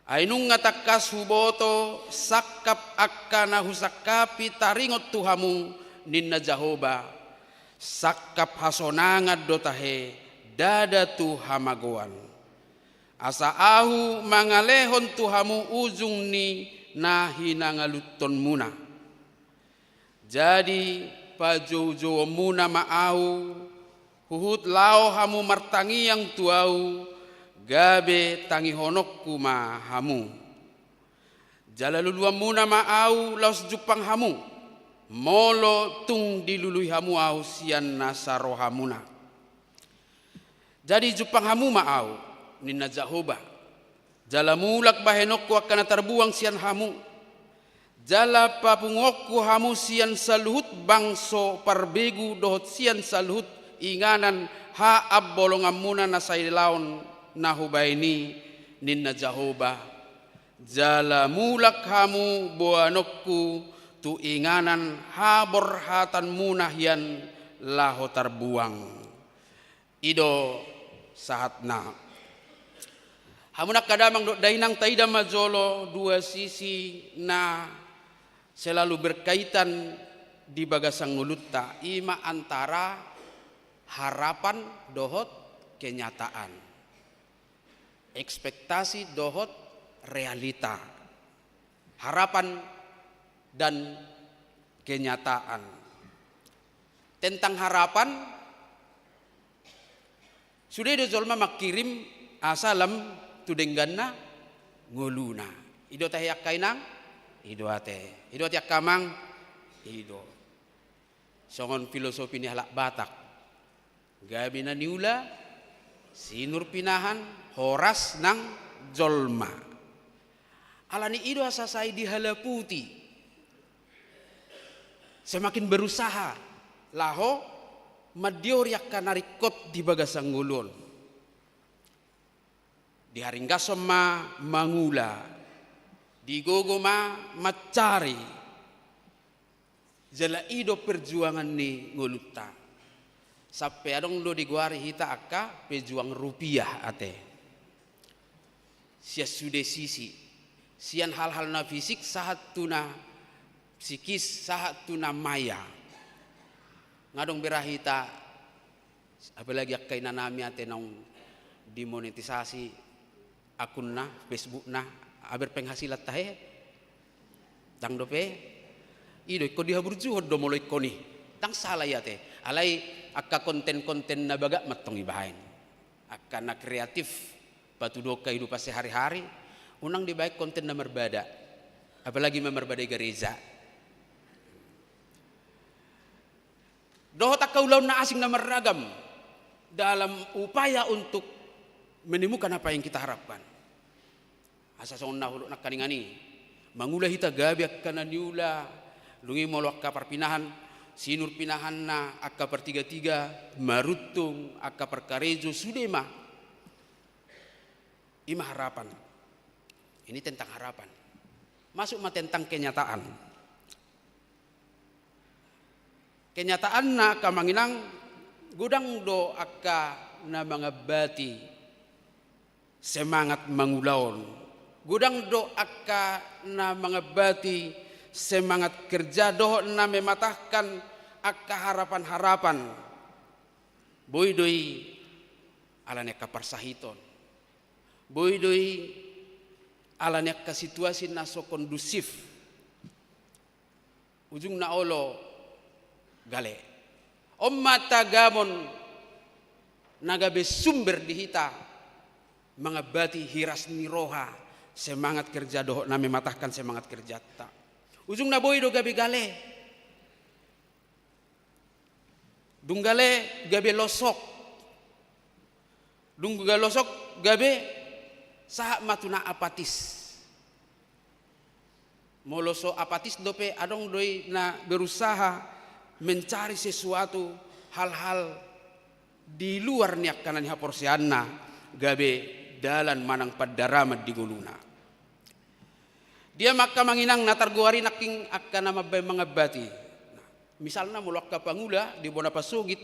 Ai nunga tangkas huboto sangkap angka na husangkapi taringot tu hamu, ninna Jahowa, sangkap hasonangan do tahe, ndada tu hamagoan. Asa ahu mangalehon tu hamu ujung ni na hinangaluthonmuna. Jadi pajoujouonmuna ma ahu, huhut laho hamu martangiang tu ahu, gabe tangihononku ma hamu. Jala luluanmuna ma ahu laos jumpang hamu, molo tung dilului hamu ahu sian nasa rohamuna. Jadi jumpang hamu ma ahu, ninna Jahowa. Jala mulak bahenonku angka na tarbuang sian hamu. Jala papunguonku hamu sian saluhut bangso parbegu dohot sian saluhut inganan haambolonganmuna na sailaon na hubahen i, ninna Jahowa. Jala mulak hamu boanonku tu inganan haborhatanmuna hian laho tarbuang. I do sahatna. Hamu angka damang dohot dainang, taida ma jolo dua sisi na selalu berkaitan di bagasan ngolunta, i ma antara harapan dohot kenyataan. Ekspektasi dohot realita. Harapan dan kenyataan. Tentang harapan, sude do jolma mangkirim asa lam tu dengganna ngoluna. I do tahe angka inang? I do ate. I do ate angka amang? I do. Songon filosofi ni halak Batak. Gabe na niula, sinur pinahan, horas nang jolma. Alani i do asa sai dihalaputi. Semakin berusaha laho mandiori angka na ringkot di bagasan ngolu on. Diharinggashon ma mangula, digogo ma mancari. Jala i do perjuangan ni ngolunta. Sampe adong do digoari hita angka pejuang rupiah ate. Sian sude sisi. Sian hal-hal na fisik sahat tu na psikis, sahat tu na maya. Nga adong bera hita, apalagi angka inanami ate naung dimonetisasi akunna, Facebookna, aberpenghasilan tahe. Ndang dope? I do ingkon dihaburjuhon do molo ingkon i. Ndang sala i ate. Alai angka konten-konten na bagak mantong ibaen. Angka na kreatif, patuduhon kehidupan sehari-hari, Unang dibaen konten na marbada, apalagi ma marbada i gareja. Dohot angka ulaon na asing na marragam dalam upaya untuk menemukan apa yang kita harapkan. Asa songon na hudok nangkaningan i, mangula hita gabe angka na niula, dung i molo angka parpinahan, sinur pinahanna, angka partigatiga, maruntung, angka parkarejo, sude ma. I ma harapan. Ini tentang harapan. Masuk ma tentang kenyataan. Kenyataanna angka amang inang, godang do angka na mangambati semangat mangula on. Godang do angka na mangambati semangat kerja dohot na mematahkan angka harapan-harapan. Boi do i ala ni angka parsahiton. Boi do i ala ni angka situasi na so kondusif. Ujungna olo gale. On ma tagamon na gabe sumber di hita mangambati hiras ni roha, semangat kerja dohot na mematahkan semangat kerjanta. Ujungna boi do gabe gale. Dung gale gabe losok. Dung gabe losok gabe sahat ma tu na apatis. Molo so apatis dope, adong do i na berusaha mencari sesuatu, hal-hal di luar ni angka na nihaporseaanna gabe dalan manang pandaraman di ngoluna. Dia ma angka amang inang na targoari nangkin angka na mambaen mangambati. Nah, misalna molo angka pangula di bona pasogit,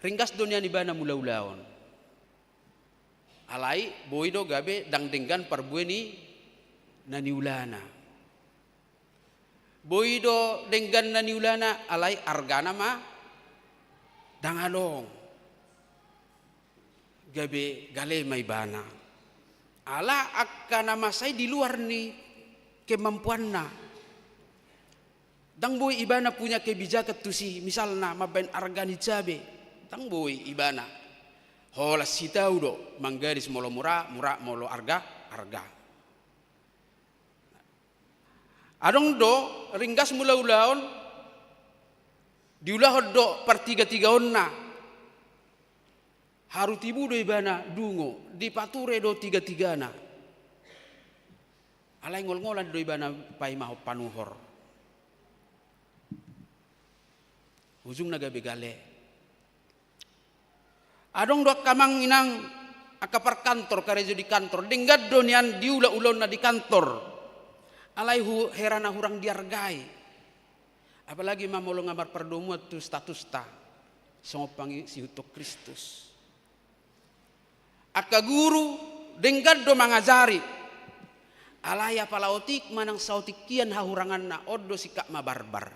ringgas do nian ibana mangula ulaon. Alai boi do gabe ndang denggan parbue ni na niulana. Boi do denggan na niulana, alai argana ma ndang adong. Gabe gale ma ibana. Ala angka na masa i di luar ni kemampuanna. Ndang boi ibana punya kebijakan tusi, misalna mambaen arga ni cabe. Ndang boi ibana. Holan sitau do manggadis, molo mura, mura, molo arga, arga. Adong do ringgas mangula ulaon, diulahon do partigatigaonna. Haru tibu do ibana dungo, dipature do tigatigana. Alai ngolngolan do ibana paimahon panuhor. Ujungna gabe gale. Adong do angka amang inang, angka parkantor, karejo di kantor, denggan do nian diula ulaonna di kantor. Alai hu-, hera na hurang diargai. Apalagi ma molo nga marpardomuan tu statusta songon pangisihuthon Kristus. Angka guru denggan do mangajari. Alai apala otik manang saotik hian hahuranganna, on do singkat mabarbar.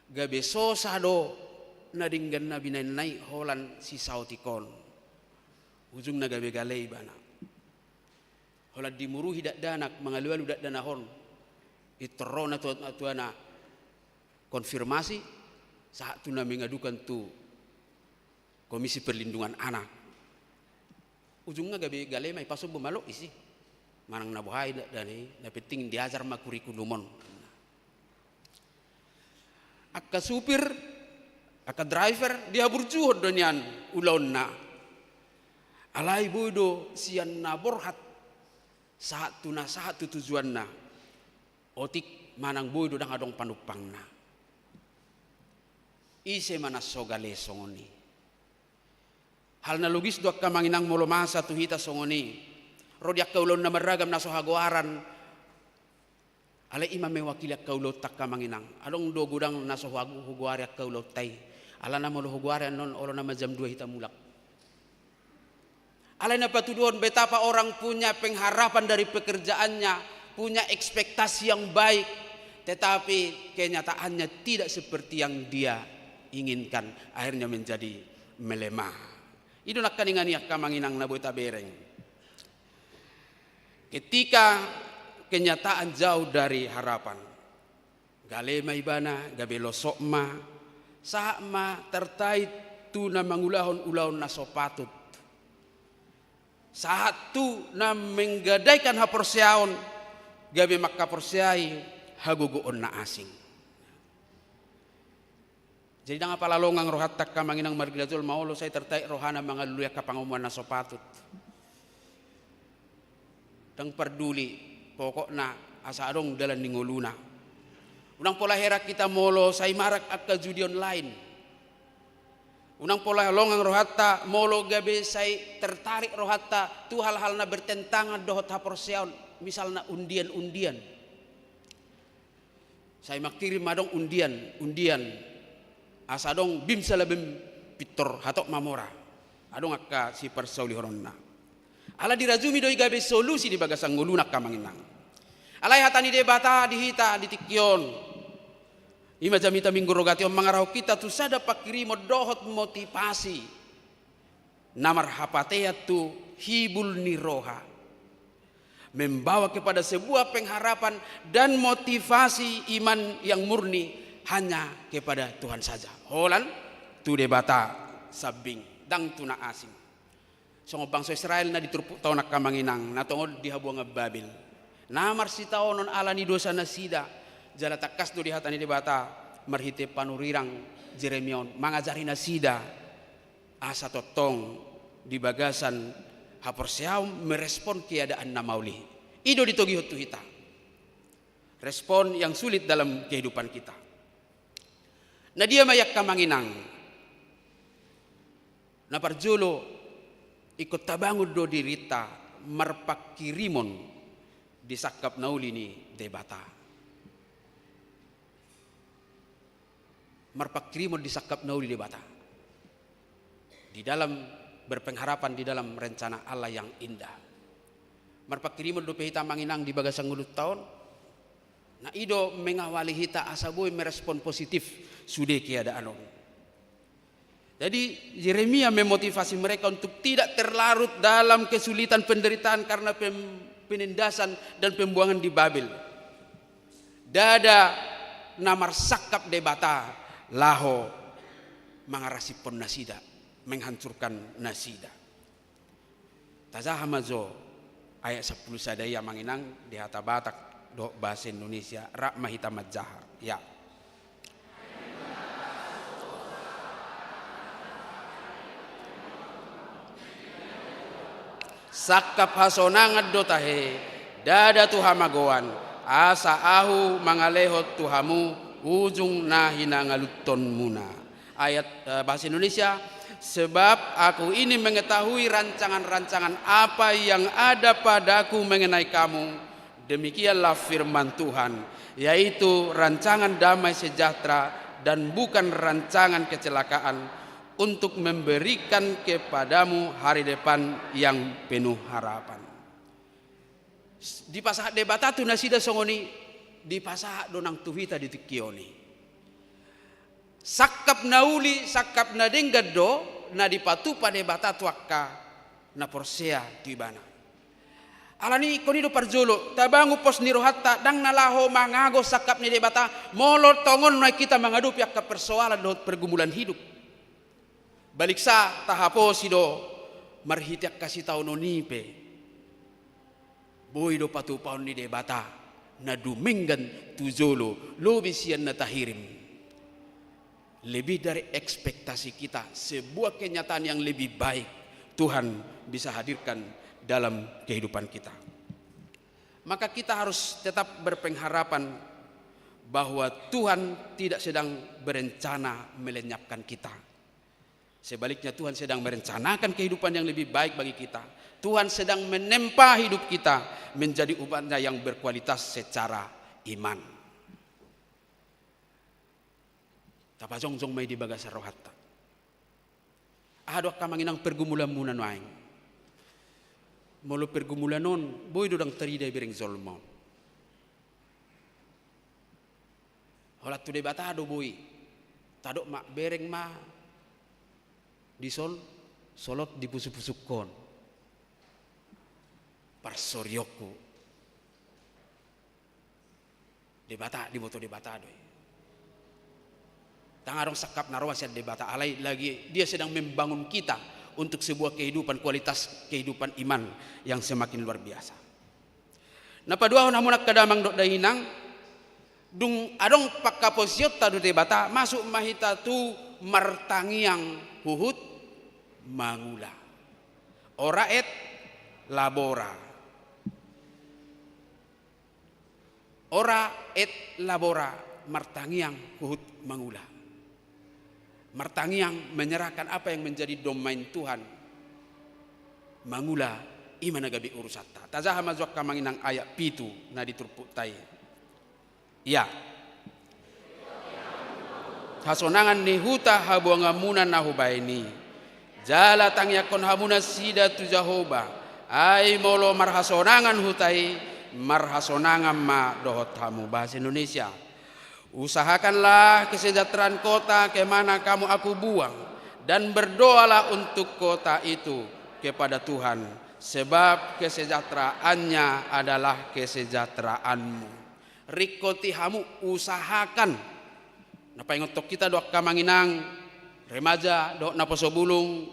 Gabe sosa do na denggan na binaenna i holan sisaotik on. Ujungna gabe gale ibana. Holan dimuruhi dakdanak, mangalualu dakdanak on. Intor ro na tuana, tuana konfirmasi, sahat tu na mengadukan tu Komisi Perlindungan Anak. Ujungna gabe gale ma i, pasombu ma lok isi. Manang na boha i dakdanak i, na penting diajar ma kurikulum on. Angka supir, angka driver, dihaburjuhon do nian ulaonna. Alai boi do sian na borhat, sahat tu na sahat tu tujuanna. Otik manang boi do ndang adong panumpangna. Ise ma na so gale songon i. Hal na logis do angka amang inang molo masa tu hita songon i. Ro di angka ulaon na marragam na so hagoaran. Alai i ma mewakili angka ulaonta angka amang inang. Adong do godang na so huagu-, hugoari angka ulaonta i. Alana molo hugoari annon olo nama jam dua hita mulak. Alai na patuduhon betapa orang punya pengharapan dari pekerjaannya, punya ekspektasi yang baik, tetapi kenyataannya tidak seperti yang dia inginkan, akhirnya menjadi melemah. I do nangkaningan i angka amang inang na boi tabereng. Ketika kenyataan jauh dari harapan, gale ma ibana, gabe losok ma, sahat ma tartait tu na mangulahon ulaon na so patut. Sahat tu na menggadaikan haporseaon, gabe mangkaporseai hagogoon na asing. Jadi ndang apala longang rohanta angka amang inang margila jolma olo sai tertarik rohana mangalului angka pangomoan na so patut. Ndang parduli, pokokna asa adong dalan ni ngoluna. Unang pola heran hita molo sai marak angka judi online. Unang pola longang rohanta molo gabe sai tertarik rohanta tu hal-hal na bertentangan dohot haporseaon, misalna undian-undian. Sai mangkirim adong undian, undian. Asa adong bim salabim pintor hatop mamora. Adong angka siparsaulihononna. Ala dirajumi do i gabe solusi di bagasan ngoluna angka amang inang. Alai hata ni Debata di hita di tingki on. I ma jamita Minggu Rogate on mangarahon hita tu sada pangkirimon dohot motivasi na marhapatean tu hibul ni roha. Membawa kepada sebuah pengharapan dan motivasi iman yang murni hanya kepada Tuhan saja. Holan tu Debata sambing, ndang tu na asing. Songon bangso Israel na di turpukta on angka amang inang, na tongon di habuangan Babel. Na marsitaonon ala ni dosa nasida, jala tangkas do di hata ni Debata marhite panurirang Jeremia on mangajari nasida. Asa tongtong di bagasan haporseaon merespon keadaan na maol i. I do ditogihon tu hita. Respon yang sulit dalam kehidupan kita. Na dia ma i angka amang inang. Na parjolo, ingkon tabangun do dirinta marpangkirimon di sangkap na uli ni Debata. Marpangkirimon di sangkap na uli Debata. Di dalam berpengharapan di dalam rencana Allah yang indah. Marpangkirimon dope hita amang inang di bagasan ngolunta on. Na i do mengawali hita asa boi merespon positif sude keadaan on. Jadi, Yeremia memotivasi mereka untuk tidak terlarut dalam kesulitan penderitaan karena pem-, penindasan dan pembuangan di Babel. Ndada na marsangkap Debata laho mangarasiphon nasida, menghancurkan nasida. Tajaha ma jo ayat sampulu sada i amang inang di hata Batak dohot bahasa Indonesia, rap ma hita manjaha. Ya. Sangkap hasonangan do tahe, ndada tu hamagoan, asa ahu mangalehon tu hamu ujung na hinangaluthonmuna. Ayat, eh, bahasa Indonesia, sebab aku ini mengetahui rancangan-rancangan apa yang ada padaku mengenai kamu, demikianlah firman Tuhan, yaitu rancangan damai sejahtera dan bukan rancangan kecelakaan, untuk memberikan kepadamu hari depan yang penuh harapan. Dipasahat Debata tu nasida songon i, dipasahat do nang tu hita di tingki on i. Sangkap na uli, sangkap na denggan do na dipatupa Debata tu angka na porsea tu Ibana. Alani i ingkon i do parjolo, tabangun pos ni rohanta, ndang na laho mangago sangkap ni Debata molo tongon nuaeng hita mangadopi angka persoalan dohot pergumulan hidup. Baliksa tahaposi do marhite angka sitaonon i pe. Boi do patupaon ni Debata na dumenggan tu jolo lobi sian na tahirim. Lebih dari ekspektasi kita, sebuah kenyataan yang lebih baik Tuhan bisa hadirkan dalam kehidupan kita. Maka kita harus tetap berpengharapan bahwa Tuhan tidak sedang berencana melenyapkan kita. Sebaliknya, Tuhan sedang merencanakan kehidupan yang lebih baik bagi kita. Tuhan sedang menempa hidup kita menjadi umatnya yang berkualitas secara iman. Tapajongjong ma i di bagasan rohanta. Aha do angka amang inang pergumulanmuna nuaeng? Molo pergumulan on, boi do ndang tarida ibereng jolma on. Holan tu Debata do boi. Tadok ma, bereng ma dison, solot di pusuk-pusukon. Parsorionku. Debata, diboto Debata do i. Ndang adong sangkap na roa sian Debata, alai lagi Dia sedang membangun kita untuk sebuah kehidupan, kualitas kehidupan iman yang semakin luar biasa. Na paduahon hamu nang angka damang dohot dainang, dung adong panghaposionta tu Debata, masuk ma hita tu martangiang huhut mangula. Ora et labora. Ora et labora, martangiang huhut mangula. Martangiang, menyerahkan apa yang menjadi domain Tuhan. Mangula, i ma na gabe urusanta. Tajaha ma jo angka amang inang ayat pitu na di turpukta i. Ia. Hasonangan ni huta habuanganmuna na hubahen i. Jala tangiangkon hamu nasida tu Jahowa. Ai molo marhasonangan huta i, marhasonangan ma dohot hamu. Bahasa Indonesia. Usahakanlah kesejahteraan kota ke mana kamu aku buang, dan berdoalah untuk kota itu kepada Tuhan, sebab kesejahteraannya adalah kesejahteraanmu. Ringkoti hamu, usahakan. Na paingothon hita do angka amang inang, remaja dohot naposo bulung,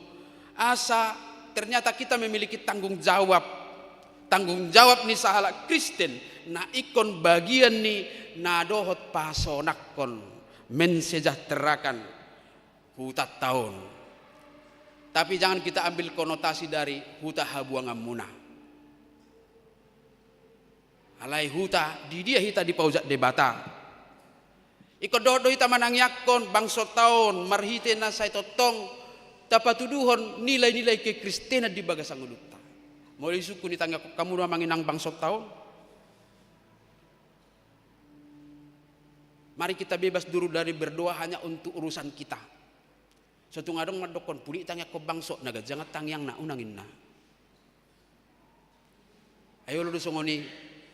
asa ternyata kita memiliki tanggung jawab. Tanggung jawab ni sahalak Kristen na ingkon bagian ni na dohot pasonangkon, mensejahterakan hutanta on. Tapi jangan kita ambil konotasi dari huta habuanganmuna. Alai huta, di dia hita dipaojak Debata. Ingkon dohot do hita manangiangkon bangsonta on marhite na sai tongtong tapatuduhon nilai-nilai kekristenan di bagasan ngolunta. Molo disungkun, ditangiangkon hamu do amang inang bangsonta on? Mari kita bebas dulu dari berdoa hanya untuk urusan kita. So tung adong mandokkon, pudi tangiangkon bangso, na ganjang tangiangna, unang inna. Ai olo do songon i,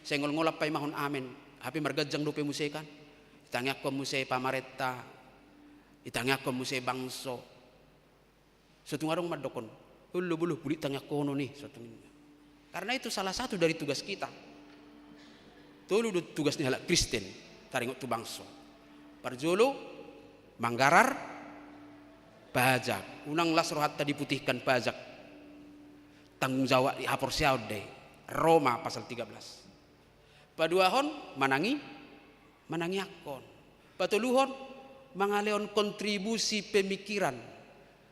sai ngolngol paimahon amen, hape marganjang dope muse kan. Ditangiangkon muse pamarenta, ditangiangkon muse bangso. So tung adong mandokkon, olo bolo, pudi tangiangkonon i, so tung inna. Karena itu salah satu dari tugas kita. Tolu do tugas ni halak Kristen, taringot tu bangso. Parjolo, manggarar pajak. Unang las rohanta diputihkan pajak. Tanggung jawab di haporseaon do i. Roma pasal tiga belas. Paduahon, manangi, manangiangkon. Patoluhon, mangalehon kontribusi pemikiran.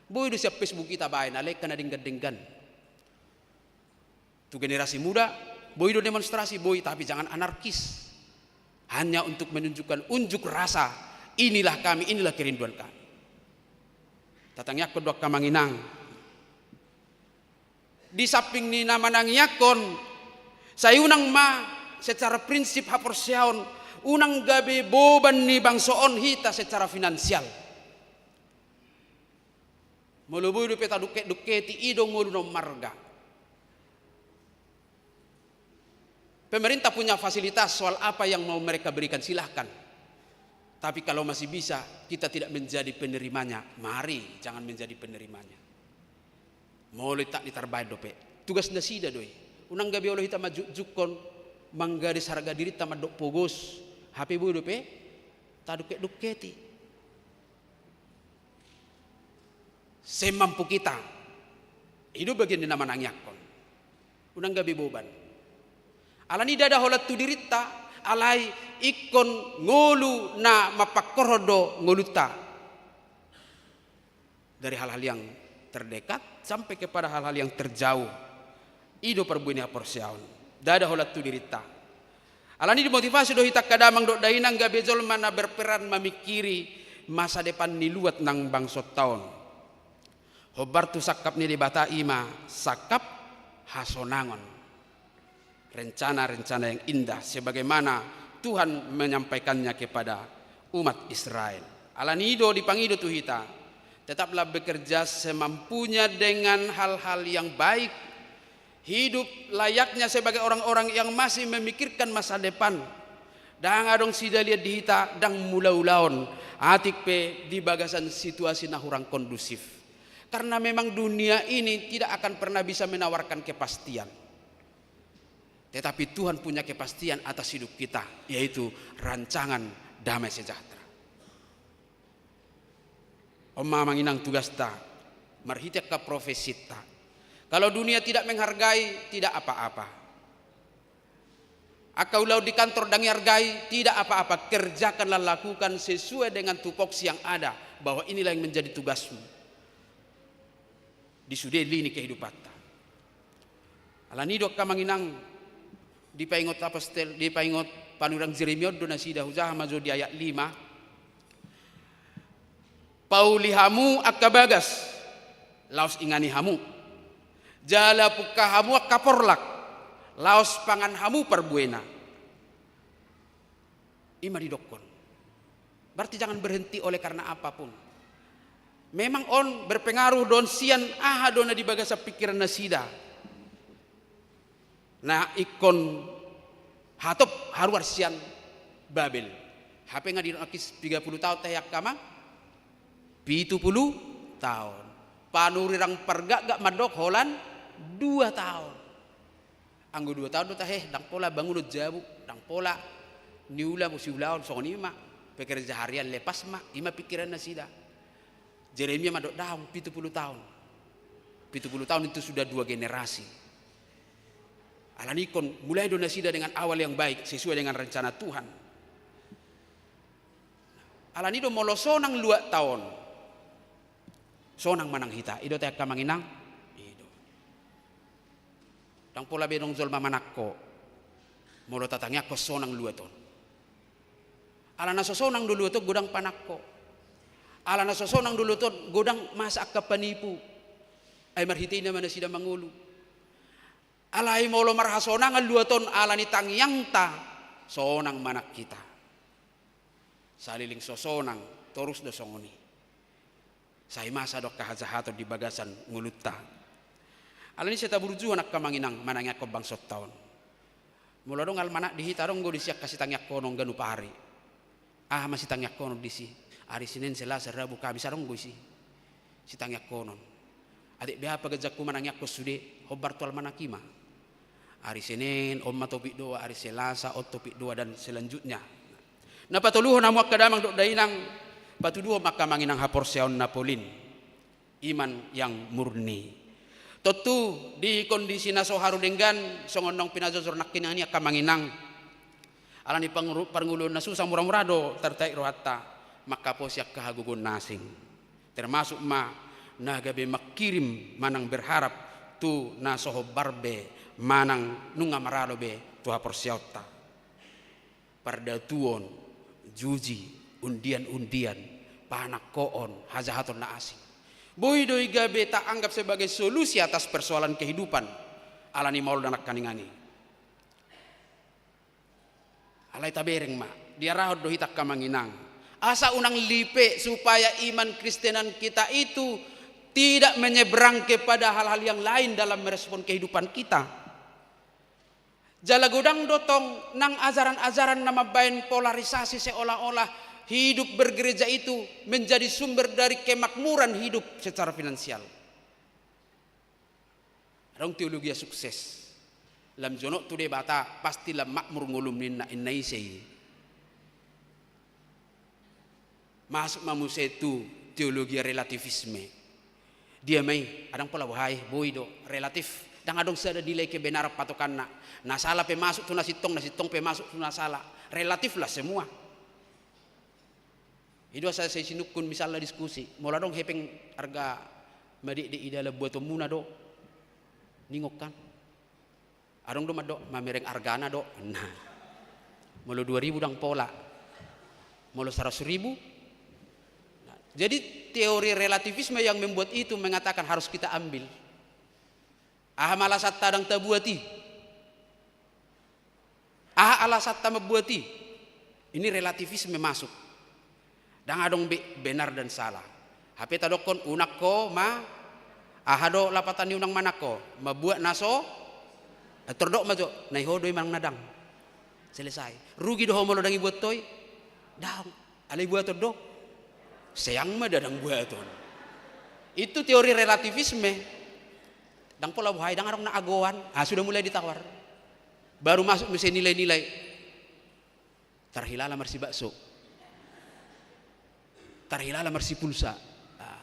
Boi do sian Facebook i tabaen, alai angka na denggan-denggan. Tu generasi muda, boi do demonstrasi, boi, tapi jangan anarkis. Hanya untuk menunjukkan unjuk rasa, inilah kami, inilah kerinduan kami. Tatangiangkon do angka amang inang. Di samping ni na manangiangkon, sai unang ma secara prinsip haporseaon, unang gabe boban ni bangso on hita secara finansial. Molo boi dope tadungket-dungketi, i do ngolu na ummarga. Pemerintah punya fasilitas, soal apa yang mau mereka berikan, silahkan. Tapi kalau masih bisa kita tidak menjadi penerimanya, mari jangan menjadi penerimanya. Molo i tak ditarbaen dope, tugas nasida do i. Unang gabe olo hita manjukjukkon, manggadis harga dirinta mandok pogos, hape boi dope tadungket-dungketi. Semampu kita. I do bagian ni na manangiangkon. Unang gabe boban. Alani ndada holan tu dirinta, alai ingkon ngolu na mampangkorhon do ngolunta. Dari hal-hal yang terdekat sampai kepada hal-hal yang terjauh. I do parbue ni haporseaon. Ndada holan tu dirinta. Alani dimotivasi do hita angka damang dohot dainang gabe jolma na berperan mamingkiri masa depan ni luat nang bangsonta on. Hombar tu sangkap ni Debata, i ma sangkap hasonangon. Rencana-rencana yang indah sebagaimana Tuhan menyampaikannya kepada umat Israel. Alani i do dipangido tu hita, tetaplah bekerja semampunya dengan hal-hal yang baik. Hidup layaknya sebagai orang-orang yang masih memikirkan masa depan. Ndang adong sidalian di hita, ndang mula-ulaon, atik pe di bagasan situasi na hurang kondusif. Karena memang dunia ini tidak akan pernah bisa menawarkan kepastian. Tetapi Tuhan punya kepastian atas hidup kita, yaitu rancangan damai sejahtera. On ma amang inang tugasta. Marhite angka profesinta. Kalau dunia tidak menghargai, tidak apa-apa. Angka ulaon di kantor ndang ihargai, tidak apa-apa. Kerjakanlah, lakukan sesuai dengan tupoksi yang ada, bahwa inilah yang menjadi tugasmu di sude lini kehidupanta. Alani i do angka amang-inang, dipaingot apostel, dipaingot panurirang Jeremia on do nasida, hujaha ma jo di ayat lima. Pauli hamu angka bagas, laos ingani hamu. Jala pungka hamu angka porlak, laos pangan hamu parbuena. I ma didokkon. Berarti jangan berhenti oleh karena apapun. Memang on berpengaruh do on sian aha do na di bagasan pikiran nasida. Na ingkon hatop haruar sian Babel. Hape nga didok nangkin piga pulu taon tahe angka amang? Pitu pulu taon. Panurirang pargakgak mandok holan dua taon. Anggo dua taon do tahe, ndang pola bangunon jabu, ndang pola niula siulaon, songon i ma, pekerja harian lepas ma, i ma pikiran nasida. Jeremia mandok daong, pitu pulu taon. Pitu pulu taon itu sudah dua generasi. Alani ingkon mulai do nasida dengan awal yang baik, sesuai dengan rencana Tuhan. Alani do molo sonang luat taon, sonang ma nang hita, i do tahe angka amang-inang? I do. Ndang pola be adong jolma manangko molo tatangiangkon sonang luat on. Ala na so sonang do luat on godang panangko. Ala na so sonang do luat on godang masa angka panipu. Ai marhite i nama nasida mangolu. Alai molo marhasonangan luat on ala ni tangiangta, sonang ma nang hita. Saleleng so sonang, torus do songon i. Sai masa do angka hajahaton di bagasan ngolunta. Alani i sai taburjuhon angka amang-inang manangiangkon bangsonta on. Molo adong almanak di hita, adong do disi angka sitangiangkonon ganup ari. Aha ma sitangiangkonon disi? Ari Senin, Selasa, Rabu, Kamis, adong do disi sitangiangkonon. Atik beha pagajanku manangiangkon sude, hombar tu almanak i ma. Ari Senin on ma topik dua, ari Selasa on topik dua, dan selanjutnya. Na patoluhon hamu angka damang dohot dainang, patuduhon ma angka amang-inang haporseaon na polin, iman yang murni. Tontu di kondisi na so haru denggan, songon naung pinajojor nangkiningan i angka amang-inang, alani panguru-, parngoluon na susa, mura-mura do tartarik rohanta mangkaposi angka hagogoon na asing. Termasuk ma na gabe mangkirim manang berharap tu na so hombar be manang nunga maralo be tu haporseaonta. Pardatuon, juji, undian-undian, panangkoon, hajahaton na asing. Boi do i gabe taanggap sebagai solusi atas persoalan kehidupan, alani maol nangkiningan i. Alai tabereng ma, diarahon do hita angka amang-inang. Asa unang lipe supaya iman Kristenan kita itu tidak menyeberang kepada hal-hal yang lain dalam merespon kehidupan kita. Jala godang do tong nang ajaran-ajaran na mambaen polarisasi seolah-olah hidup bergereja itu menjadi sumber dari kemakmuran hidup secara finansial. Adong teologia sukses. Lam jonok tu Debata, pasti lam makmur ngolum ninna, inna ise i. Masuk ma muse tu teologia relativisme. Dia ma i, adong pola boha i, boi do, relatif. Ndang adong sada nilai kebenaran patokanna. Na sala pe masuk tu na sintong, na sintong pe masuk tu na sala. Relatif lah semua. I do asa sai sinungkun misalna diskusi, molo adong hepeng arga madekdek i dalan buatonmuna do. Ningon kan. Adong do mandok, mamereng argana do. Nah. Molo dua ribu ndang pola. Molo saratus ribu. Nah, jadi teori relativisme yang membuat itu mengatakan harus kita ambil. Aha ma alasanta ndang tabuat i? Aha alasanta mambuat i? Ini relativisme masuk. Ndang adong be benar dan salah. Hape tadokkon unang ho ma, aha do lapatan ni unang manang ho? Mambuat na so, eh, tordok ma jo, na i ho do i manang na ndang. Selesai. Rugi do ho molo ndang ibuat ho i? Ndang. Alai buaton do. Seang ma da ndang buaton. Itu teori relativisme. Ndang pola boha i, ndang adong na agoan. Ah, sudah mulai ditawar. Baru masuk muse nilai-nilai. Tarhilala marsibakso. Tarhilala marsipulsa. Ah,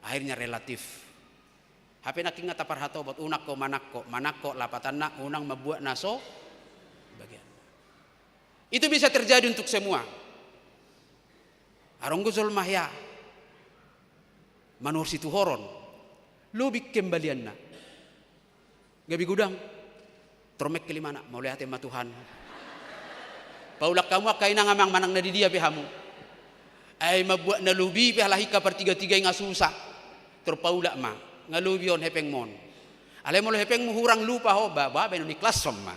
akhirnya relatif. Hape nangkin nga taparhatobot, unang ho manangko, manangko lapatanna unang mambuat na so bagian. Itu bisa terjadi untuk semua. Adong do jolma hea manuhor situhoron, lobi kembalianna. Gabe godang. Tor mengkel imana, mauliate ma Tuhan. Paulak hamu angka inang amang manang na di dia pe hamu. Ai mambuat na lobi pe halak i, angka partigatiga i nga susa. Tor paulak ma, nga lobi on hepengmon. Alai molo hepengmu hurang, lupa ho, ba, ba, baen on ikhlashon ma.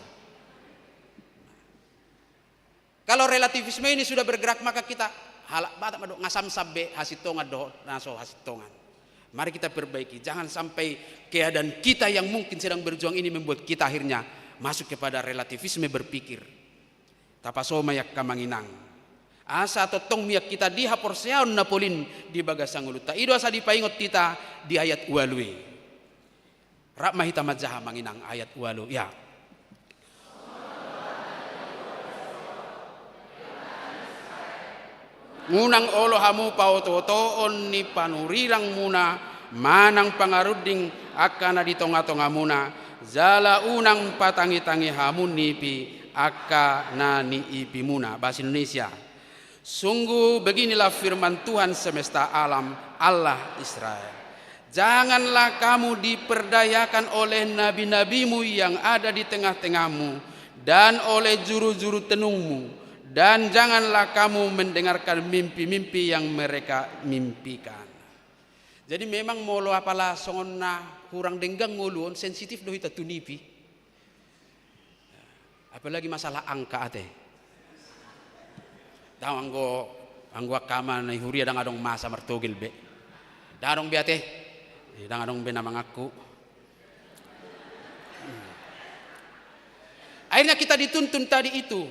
Kalau relativisme ini sudah bergerak, maka kita halak Batak mandok nga samsam be hasintongan dohot na so hasintongan. Mari kita perbaiki, jangan sampai keadaan kita yang mungkin sedang berjuang ini membuat kita akhirnya masuk kepada relativisme berpikir. Tapaso ma i angka amang inang, asa tongtong mian hita di haporseaon na polin di bagasan ngolunta. I do asa dipaingot hita di ayat ualu i. Rap ma hita manjaha, amang inang, ayat ualu, ya. Unang olo hamu paotootoon ni panurirangmuna manang pangarunding angka na di tongatongamuna, jala unang patangitangi hamu nipi angka na niipimuna. Bahasa Indonesia. Sungguh beginilah firman Tuhan semesta alam, Allah Israel. Janganlah kamu diperdayakan oleh nabi-nabimu yang ada di tengah-tengahmu, dan oleh juru-juru tenungmu, dan janganlah kamu mendengarkan mimpi-mimpi yang mereka mimpikan. Jadi memang molo apala songon na hurang denggan ngolu on, sensitif do hita tu nipi. Apalagi masalah angka ate. Ndang anggo, anggo angka ama na i huria ndang adong masa martogel be. Ndang adong be ate. Eh, ndang adong be na mangaku. Akhirnya kita dituntun tadi itu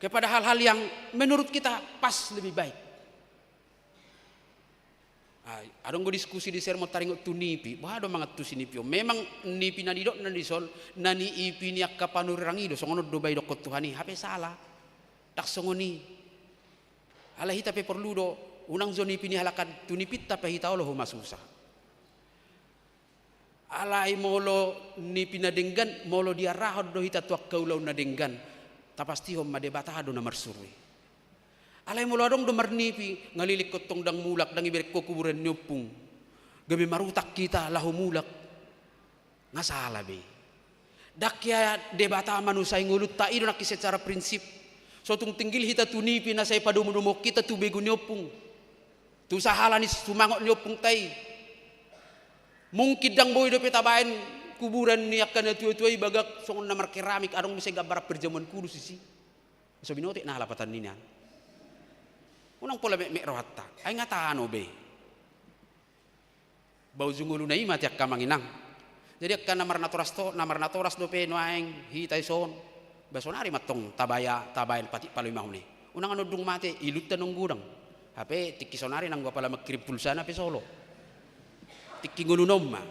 kepada hal-hal yang menurut kita pas, lebih baik. Ah, adong do diskusi di sermon taringot tu nipi. Boha do mangantusi nipi on? Memang nipi na nidok na dison, na niipi ni angka panurirang i do, songon on do ba idokkon Tuhan i, hape sala. Ndang songon i. Alai hita pe porlu do, unang jo nipi ni halak an, tu nipinta pe hita olo ho masusa. Alai molo nipi na denggan, molo diarahon do hita tu angka ulaon na denggan, tapastihon ma Debata do na marsuru i. Alai molo adong do marnipi, nga leleng ho tong ndang mulak, ndang ibereng ho kuburan ni ompung, gabe marutang hita laho mulak, nga sala be. Ndang hea Debata manusai ngolunta, i do nangkin secara prinsip. So tung tinggil hita tu nipi na sai padomudomuhon hita tu begu ni ompung, tu sahala ni sumangot ni ompungta i. Mungkin ndang boi dope tabaen kuburan ni angka na tuatua i bagak songon na markeramik, adong muse gambaran perjamuan kudus disi. So binoto na lapatan ni nian. Unang pola metmet rohanta, ai nga tano be. Ba ujung ngoluna i ma ate angka amang inang. Jadi angka na marnatoras to, na marnatoras dope nuaeng hita dison. Ba sonari mantong tabaya, tabaen patik paloimahon i. Unang annon dung mate, ilunta annon godang. Hape tingki sonari nanggo apala mangkirim pulsana pe so olo. Tingki ngoluna on ma.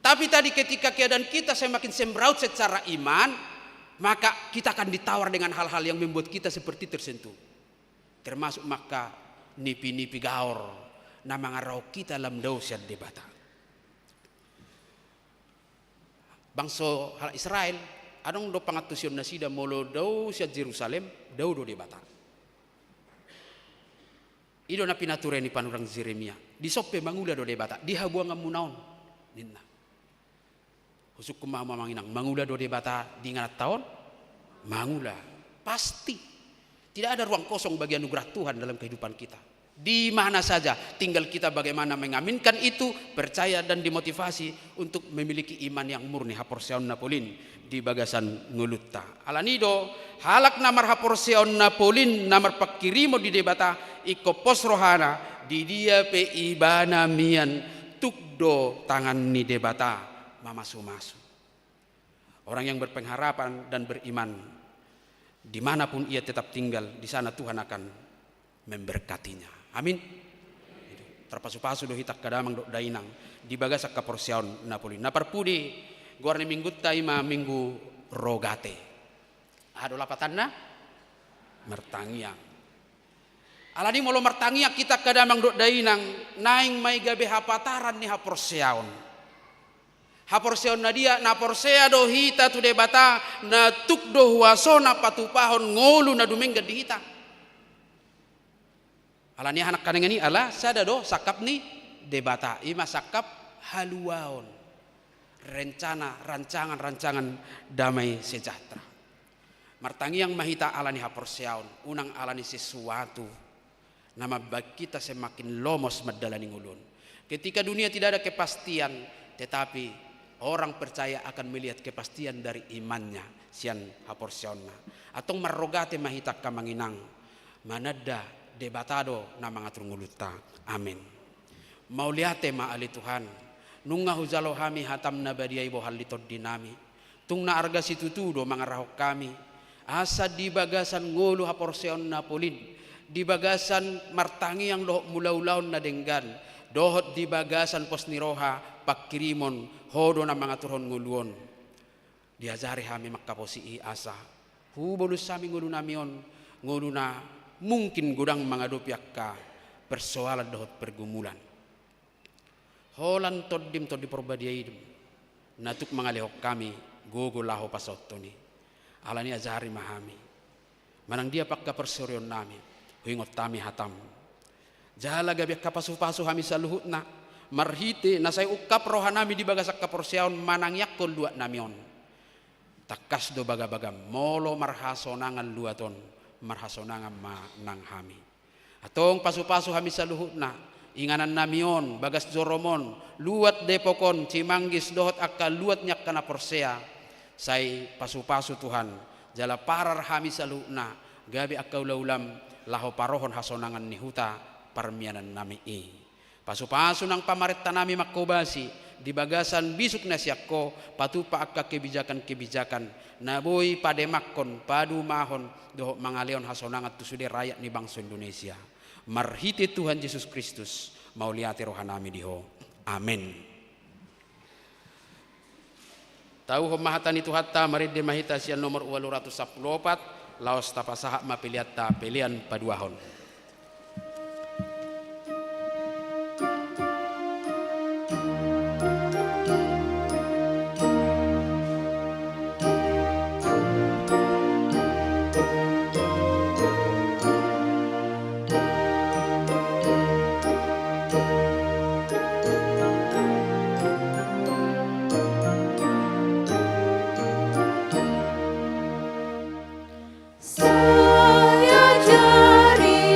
Tapi tadi ketika keadaan kita semakin semraut secara iman, maka kita akan ditawar dengan hal-hal yang membuat kita seperti tersentuh. Termasuk ma angka nipi-nipi gaor na mangarahon hita lam dao sian Debata. Bangso halak Israel, adong do pangantusion nasida molo dao sian Jerusalem, dao do Debata. I do na pinature ni panurirang Jeremia. Dison pe mangula do Debata, di habuanganmuna on, ninna. Husungkun ma hamu amang inang, mangula do Debata di ingananta on? Mangula. Pasti. Tidak ada ruang kosong bagi anugerah Tuhan dalam kehidupan kita. Di mana saja, tinggal kita bagaimana mengaminkan itu, percaya dan dimotivasi untuk memiliki iman yang murni, haporseaon na polin di bagasan ngolunta. Alani i do, halak na marhaporseaon na polin na marpangkirimon di Debata, ingkon pos rohana, di dia pe ibana mian, tuk do tangan ni Debata mamasumasu. Orang yang berpengharapan dan beriman, di mana pun ia tetap tinggal, di sana Tuhan akan memberkatinya. Amin. Tarpasupasu do hita angka damang dohot dainang di bagasan haporseaon na polin. Na parpudi, goar ni minggunta i ma Minggu Rogate. Aha do lapatanna? Martangiang. Alani molo martangiang hita angka damang dohot dainang, naeng ma i gabe hapataran ni haporseaon. Haporseaon na dia? Na porsea do hita tu Debata, na tuk do huasona patupahon ngolu na dumenggan di hita. Alani aha nangkaningan i? Ala sada do sangkap ni Debata, i ma sangkap haluaon, rencana, rancangan-rancangan damai sejahtera. Martangiang ma hita alani haporseaon, unang alani sesuatu na mambahen hita semakin lomos mandalani ngolu on. Ketika dunia tidak ada kepastian, tetapi orang percaya akan melihat kepastian dari imannya, sian haporseaonna. Antong marrogate ma hita angka amang inang, mananda Debata do na mangatur ngolunta. Amen. Mauliate ma ale Tuhan, nunga hujalo hami hatam na badia i bohal ni tondinami. Tung na arga situtu do mangarahon hami, asa di bagasan ngolu haporseaon na polin, di bagasan martangiang dohot mulaulaon na denggan, dohot di bagasan pos ni roha pangkirimon, Ho do na mangaturhon ngolu on. Diajari hami mangkaposi i asa hubolus hami ngolunami on, ngolu na mungkin godang mangadopi angka persoalan dohot pergumulan. Holan Tondim, Tondi Porbadia i do na tuk mangalehon hami gogo laho pasahathon i. Alani ajari ma hami, manang dia pe angka parsorionnami, huingot hami hatam. Jala gabe angka pasupasu hami saluhutna, marhite na sai ungkap rohanami di bagas angka haporseaon manangiangkon luatnami on. Tangkas do bagabagam, molo marhasonangan luat on, marhasonangan ma nang hami. Antong pasupasu hami saluhutna, inganannami on, bagas jorom on, luat Depok on, Cimanggis dohot angka luat ni angka na porsea. Sai pasupasu Tuhan, jala parar hami saluhutna, gabe angka ulaulam, laho parohon hasonangan ni huta parmianannami i. Pasupasu nang pamarentanami manghobasi, di bagasan bisuk na sian Ho, patupa angka kebijakan-kebijakan na boi pademanghon, padumahon, dohot mangalehon hasonangan tu sude rakyat ni bangso Indonesia. Marhite Tuhan Jesus Kristus, mauliate rohanami di Ho. Amen. Tauhon ma hata ni Tuhanta, marende ma hita sian nomor ualu ratus sampulu opat, laos tapasahat ma peleanta, pelean paduahon. Sai ajari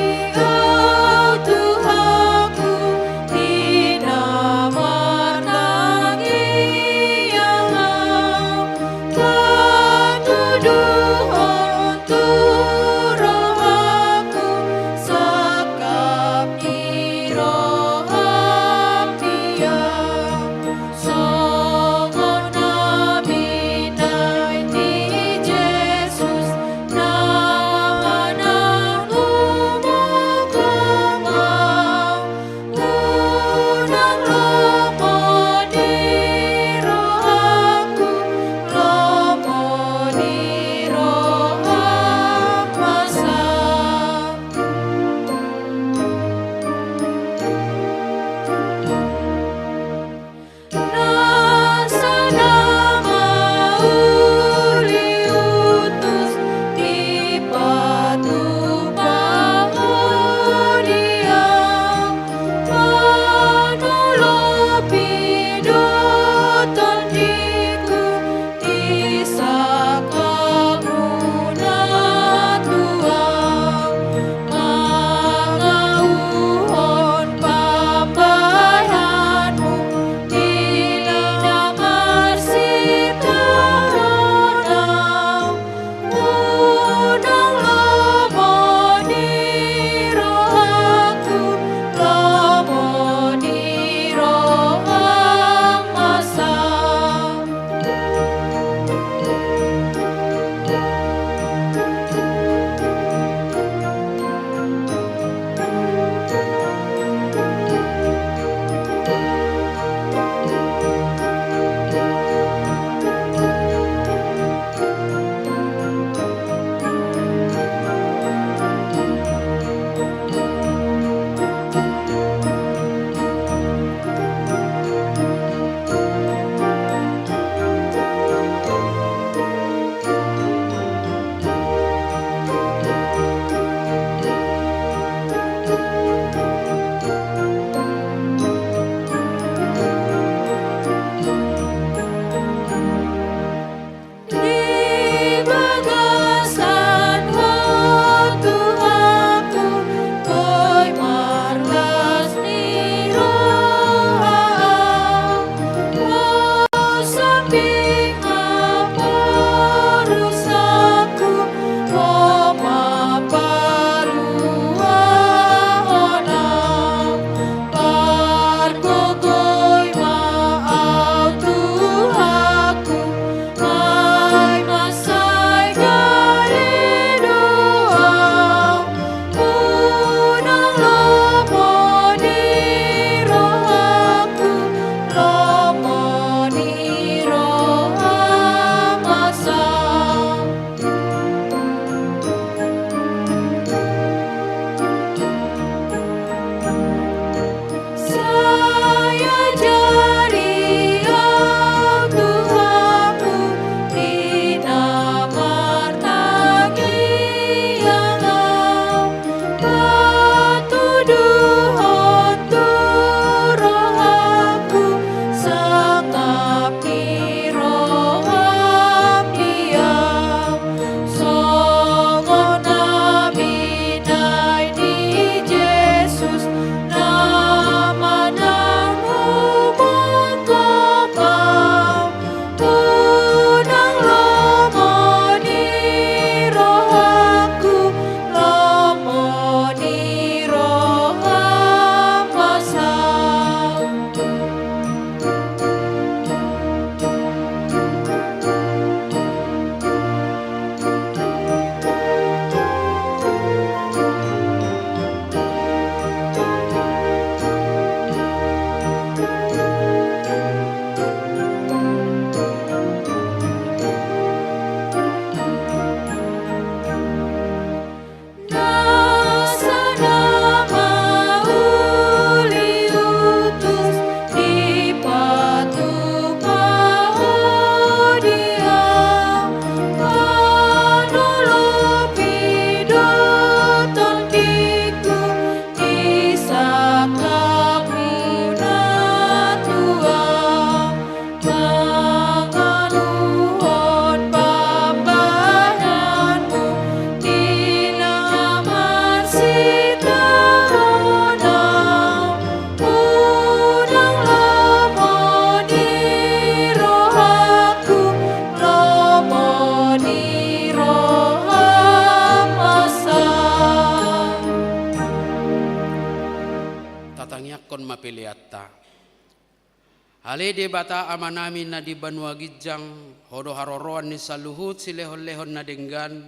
Ale Debata Amanami na di banua ginjang, Ho do haroroan ni saluhut silehonlehon na denggan,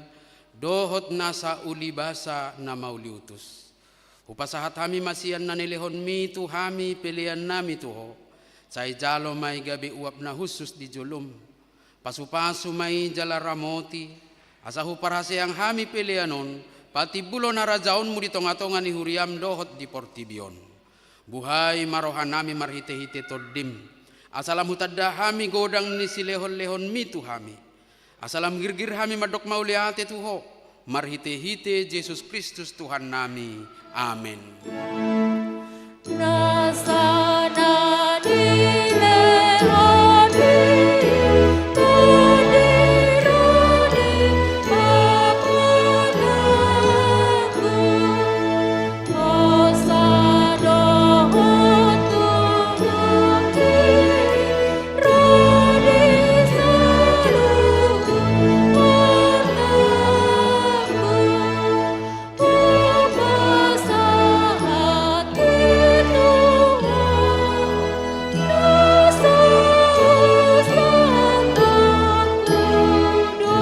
dohot nasa ulibasa na mauliutus. Hupasahat hami ma sian na nilehonMi tu hami peleannami tu Ho, sai jalo ma i gabe uap na hushus di joloM. Pasupasu ma i jala ramoti, asa huparhaseang hami pelean on patimbulhon harajaonMu di tongatonga ni huriaM dohot di portibi on. Buhai ma rohanami marhitehite TondiM, asa lam hutanda hami godang ni silehonlehonMi tu hami, asa lam girgir hami mandok mauliate tu Ho, marhitehite Jesus Kristus Tuhannami. Amen. Nasa na nilehonMi, Tondi, Ro di Hamuna, Amanami, Ho sada dohot Tuhanmi, ro di saluhut hortaMu. Hupasahat Ho Tuhan, na so sian tangku do.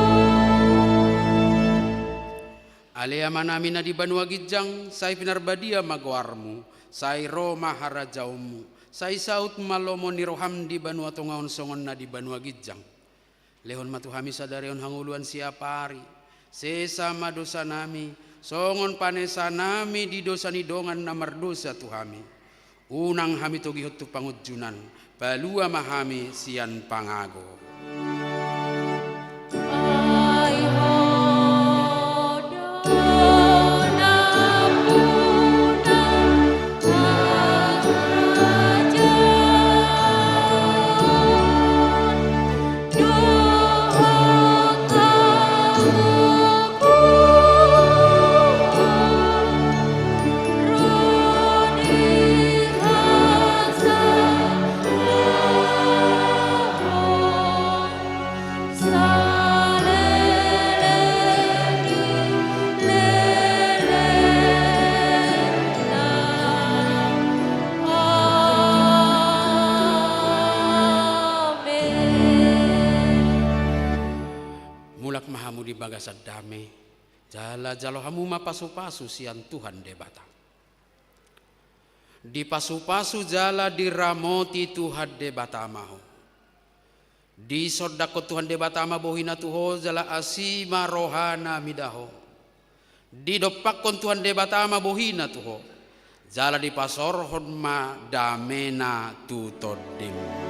Ale Amanami na di banua ginjang, sai pinarbadia ma goarMu, sai ro ma harajaonMu, sai saut ma lomo ni rohaM di banua tonga on songon na di banua ginjang. Lehon ma tu hami sadari on hangoluan siapari. Sesa ma dosanami, songon panesanami di dosa ni dongan na mardosa tu hami. Unang hami togihon tu pangunjunan, palua ma hami sian pangago. Ai Ho do nampuna, Mulak ma hamu di bagasan dame, jala jalo hamu ma pasupasu sian Tuhan Debata. Dipasupasu jala diramoti Tuhan Debata ma ho. Disondangkon Tuhan Debata ma bohiNa tu ho, jala asi ma rohaNa mida ho. Didompakkon Tuhan Debata ma bohiNa tu ho, jala dipasaorhon ma dameNa tu tondim.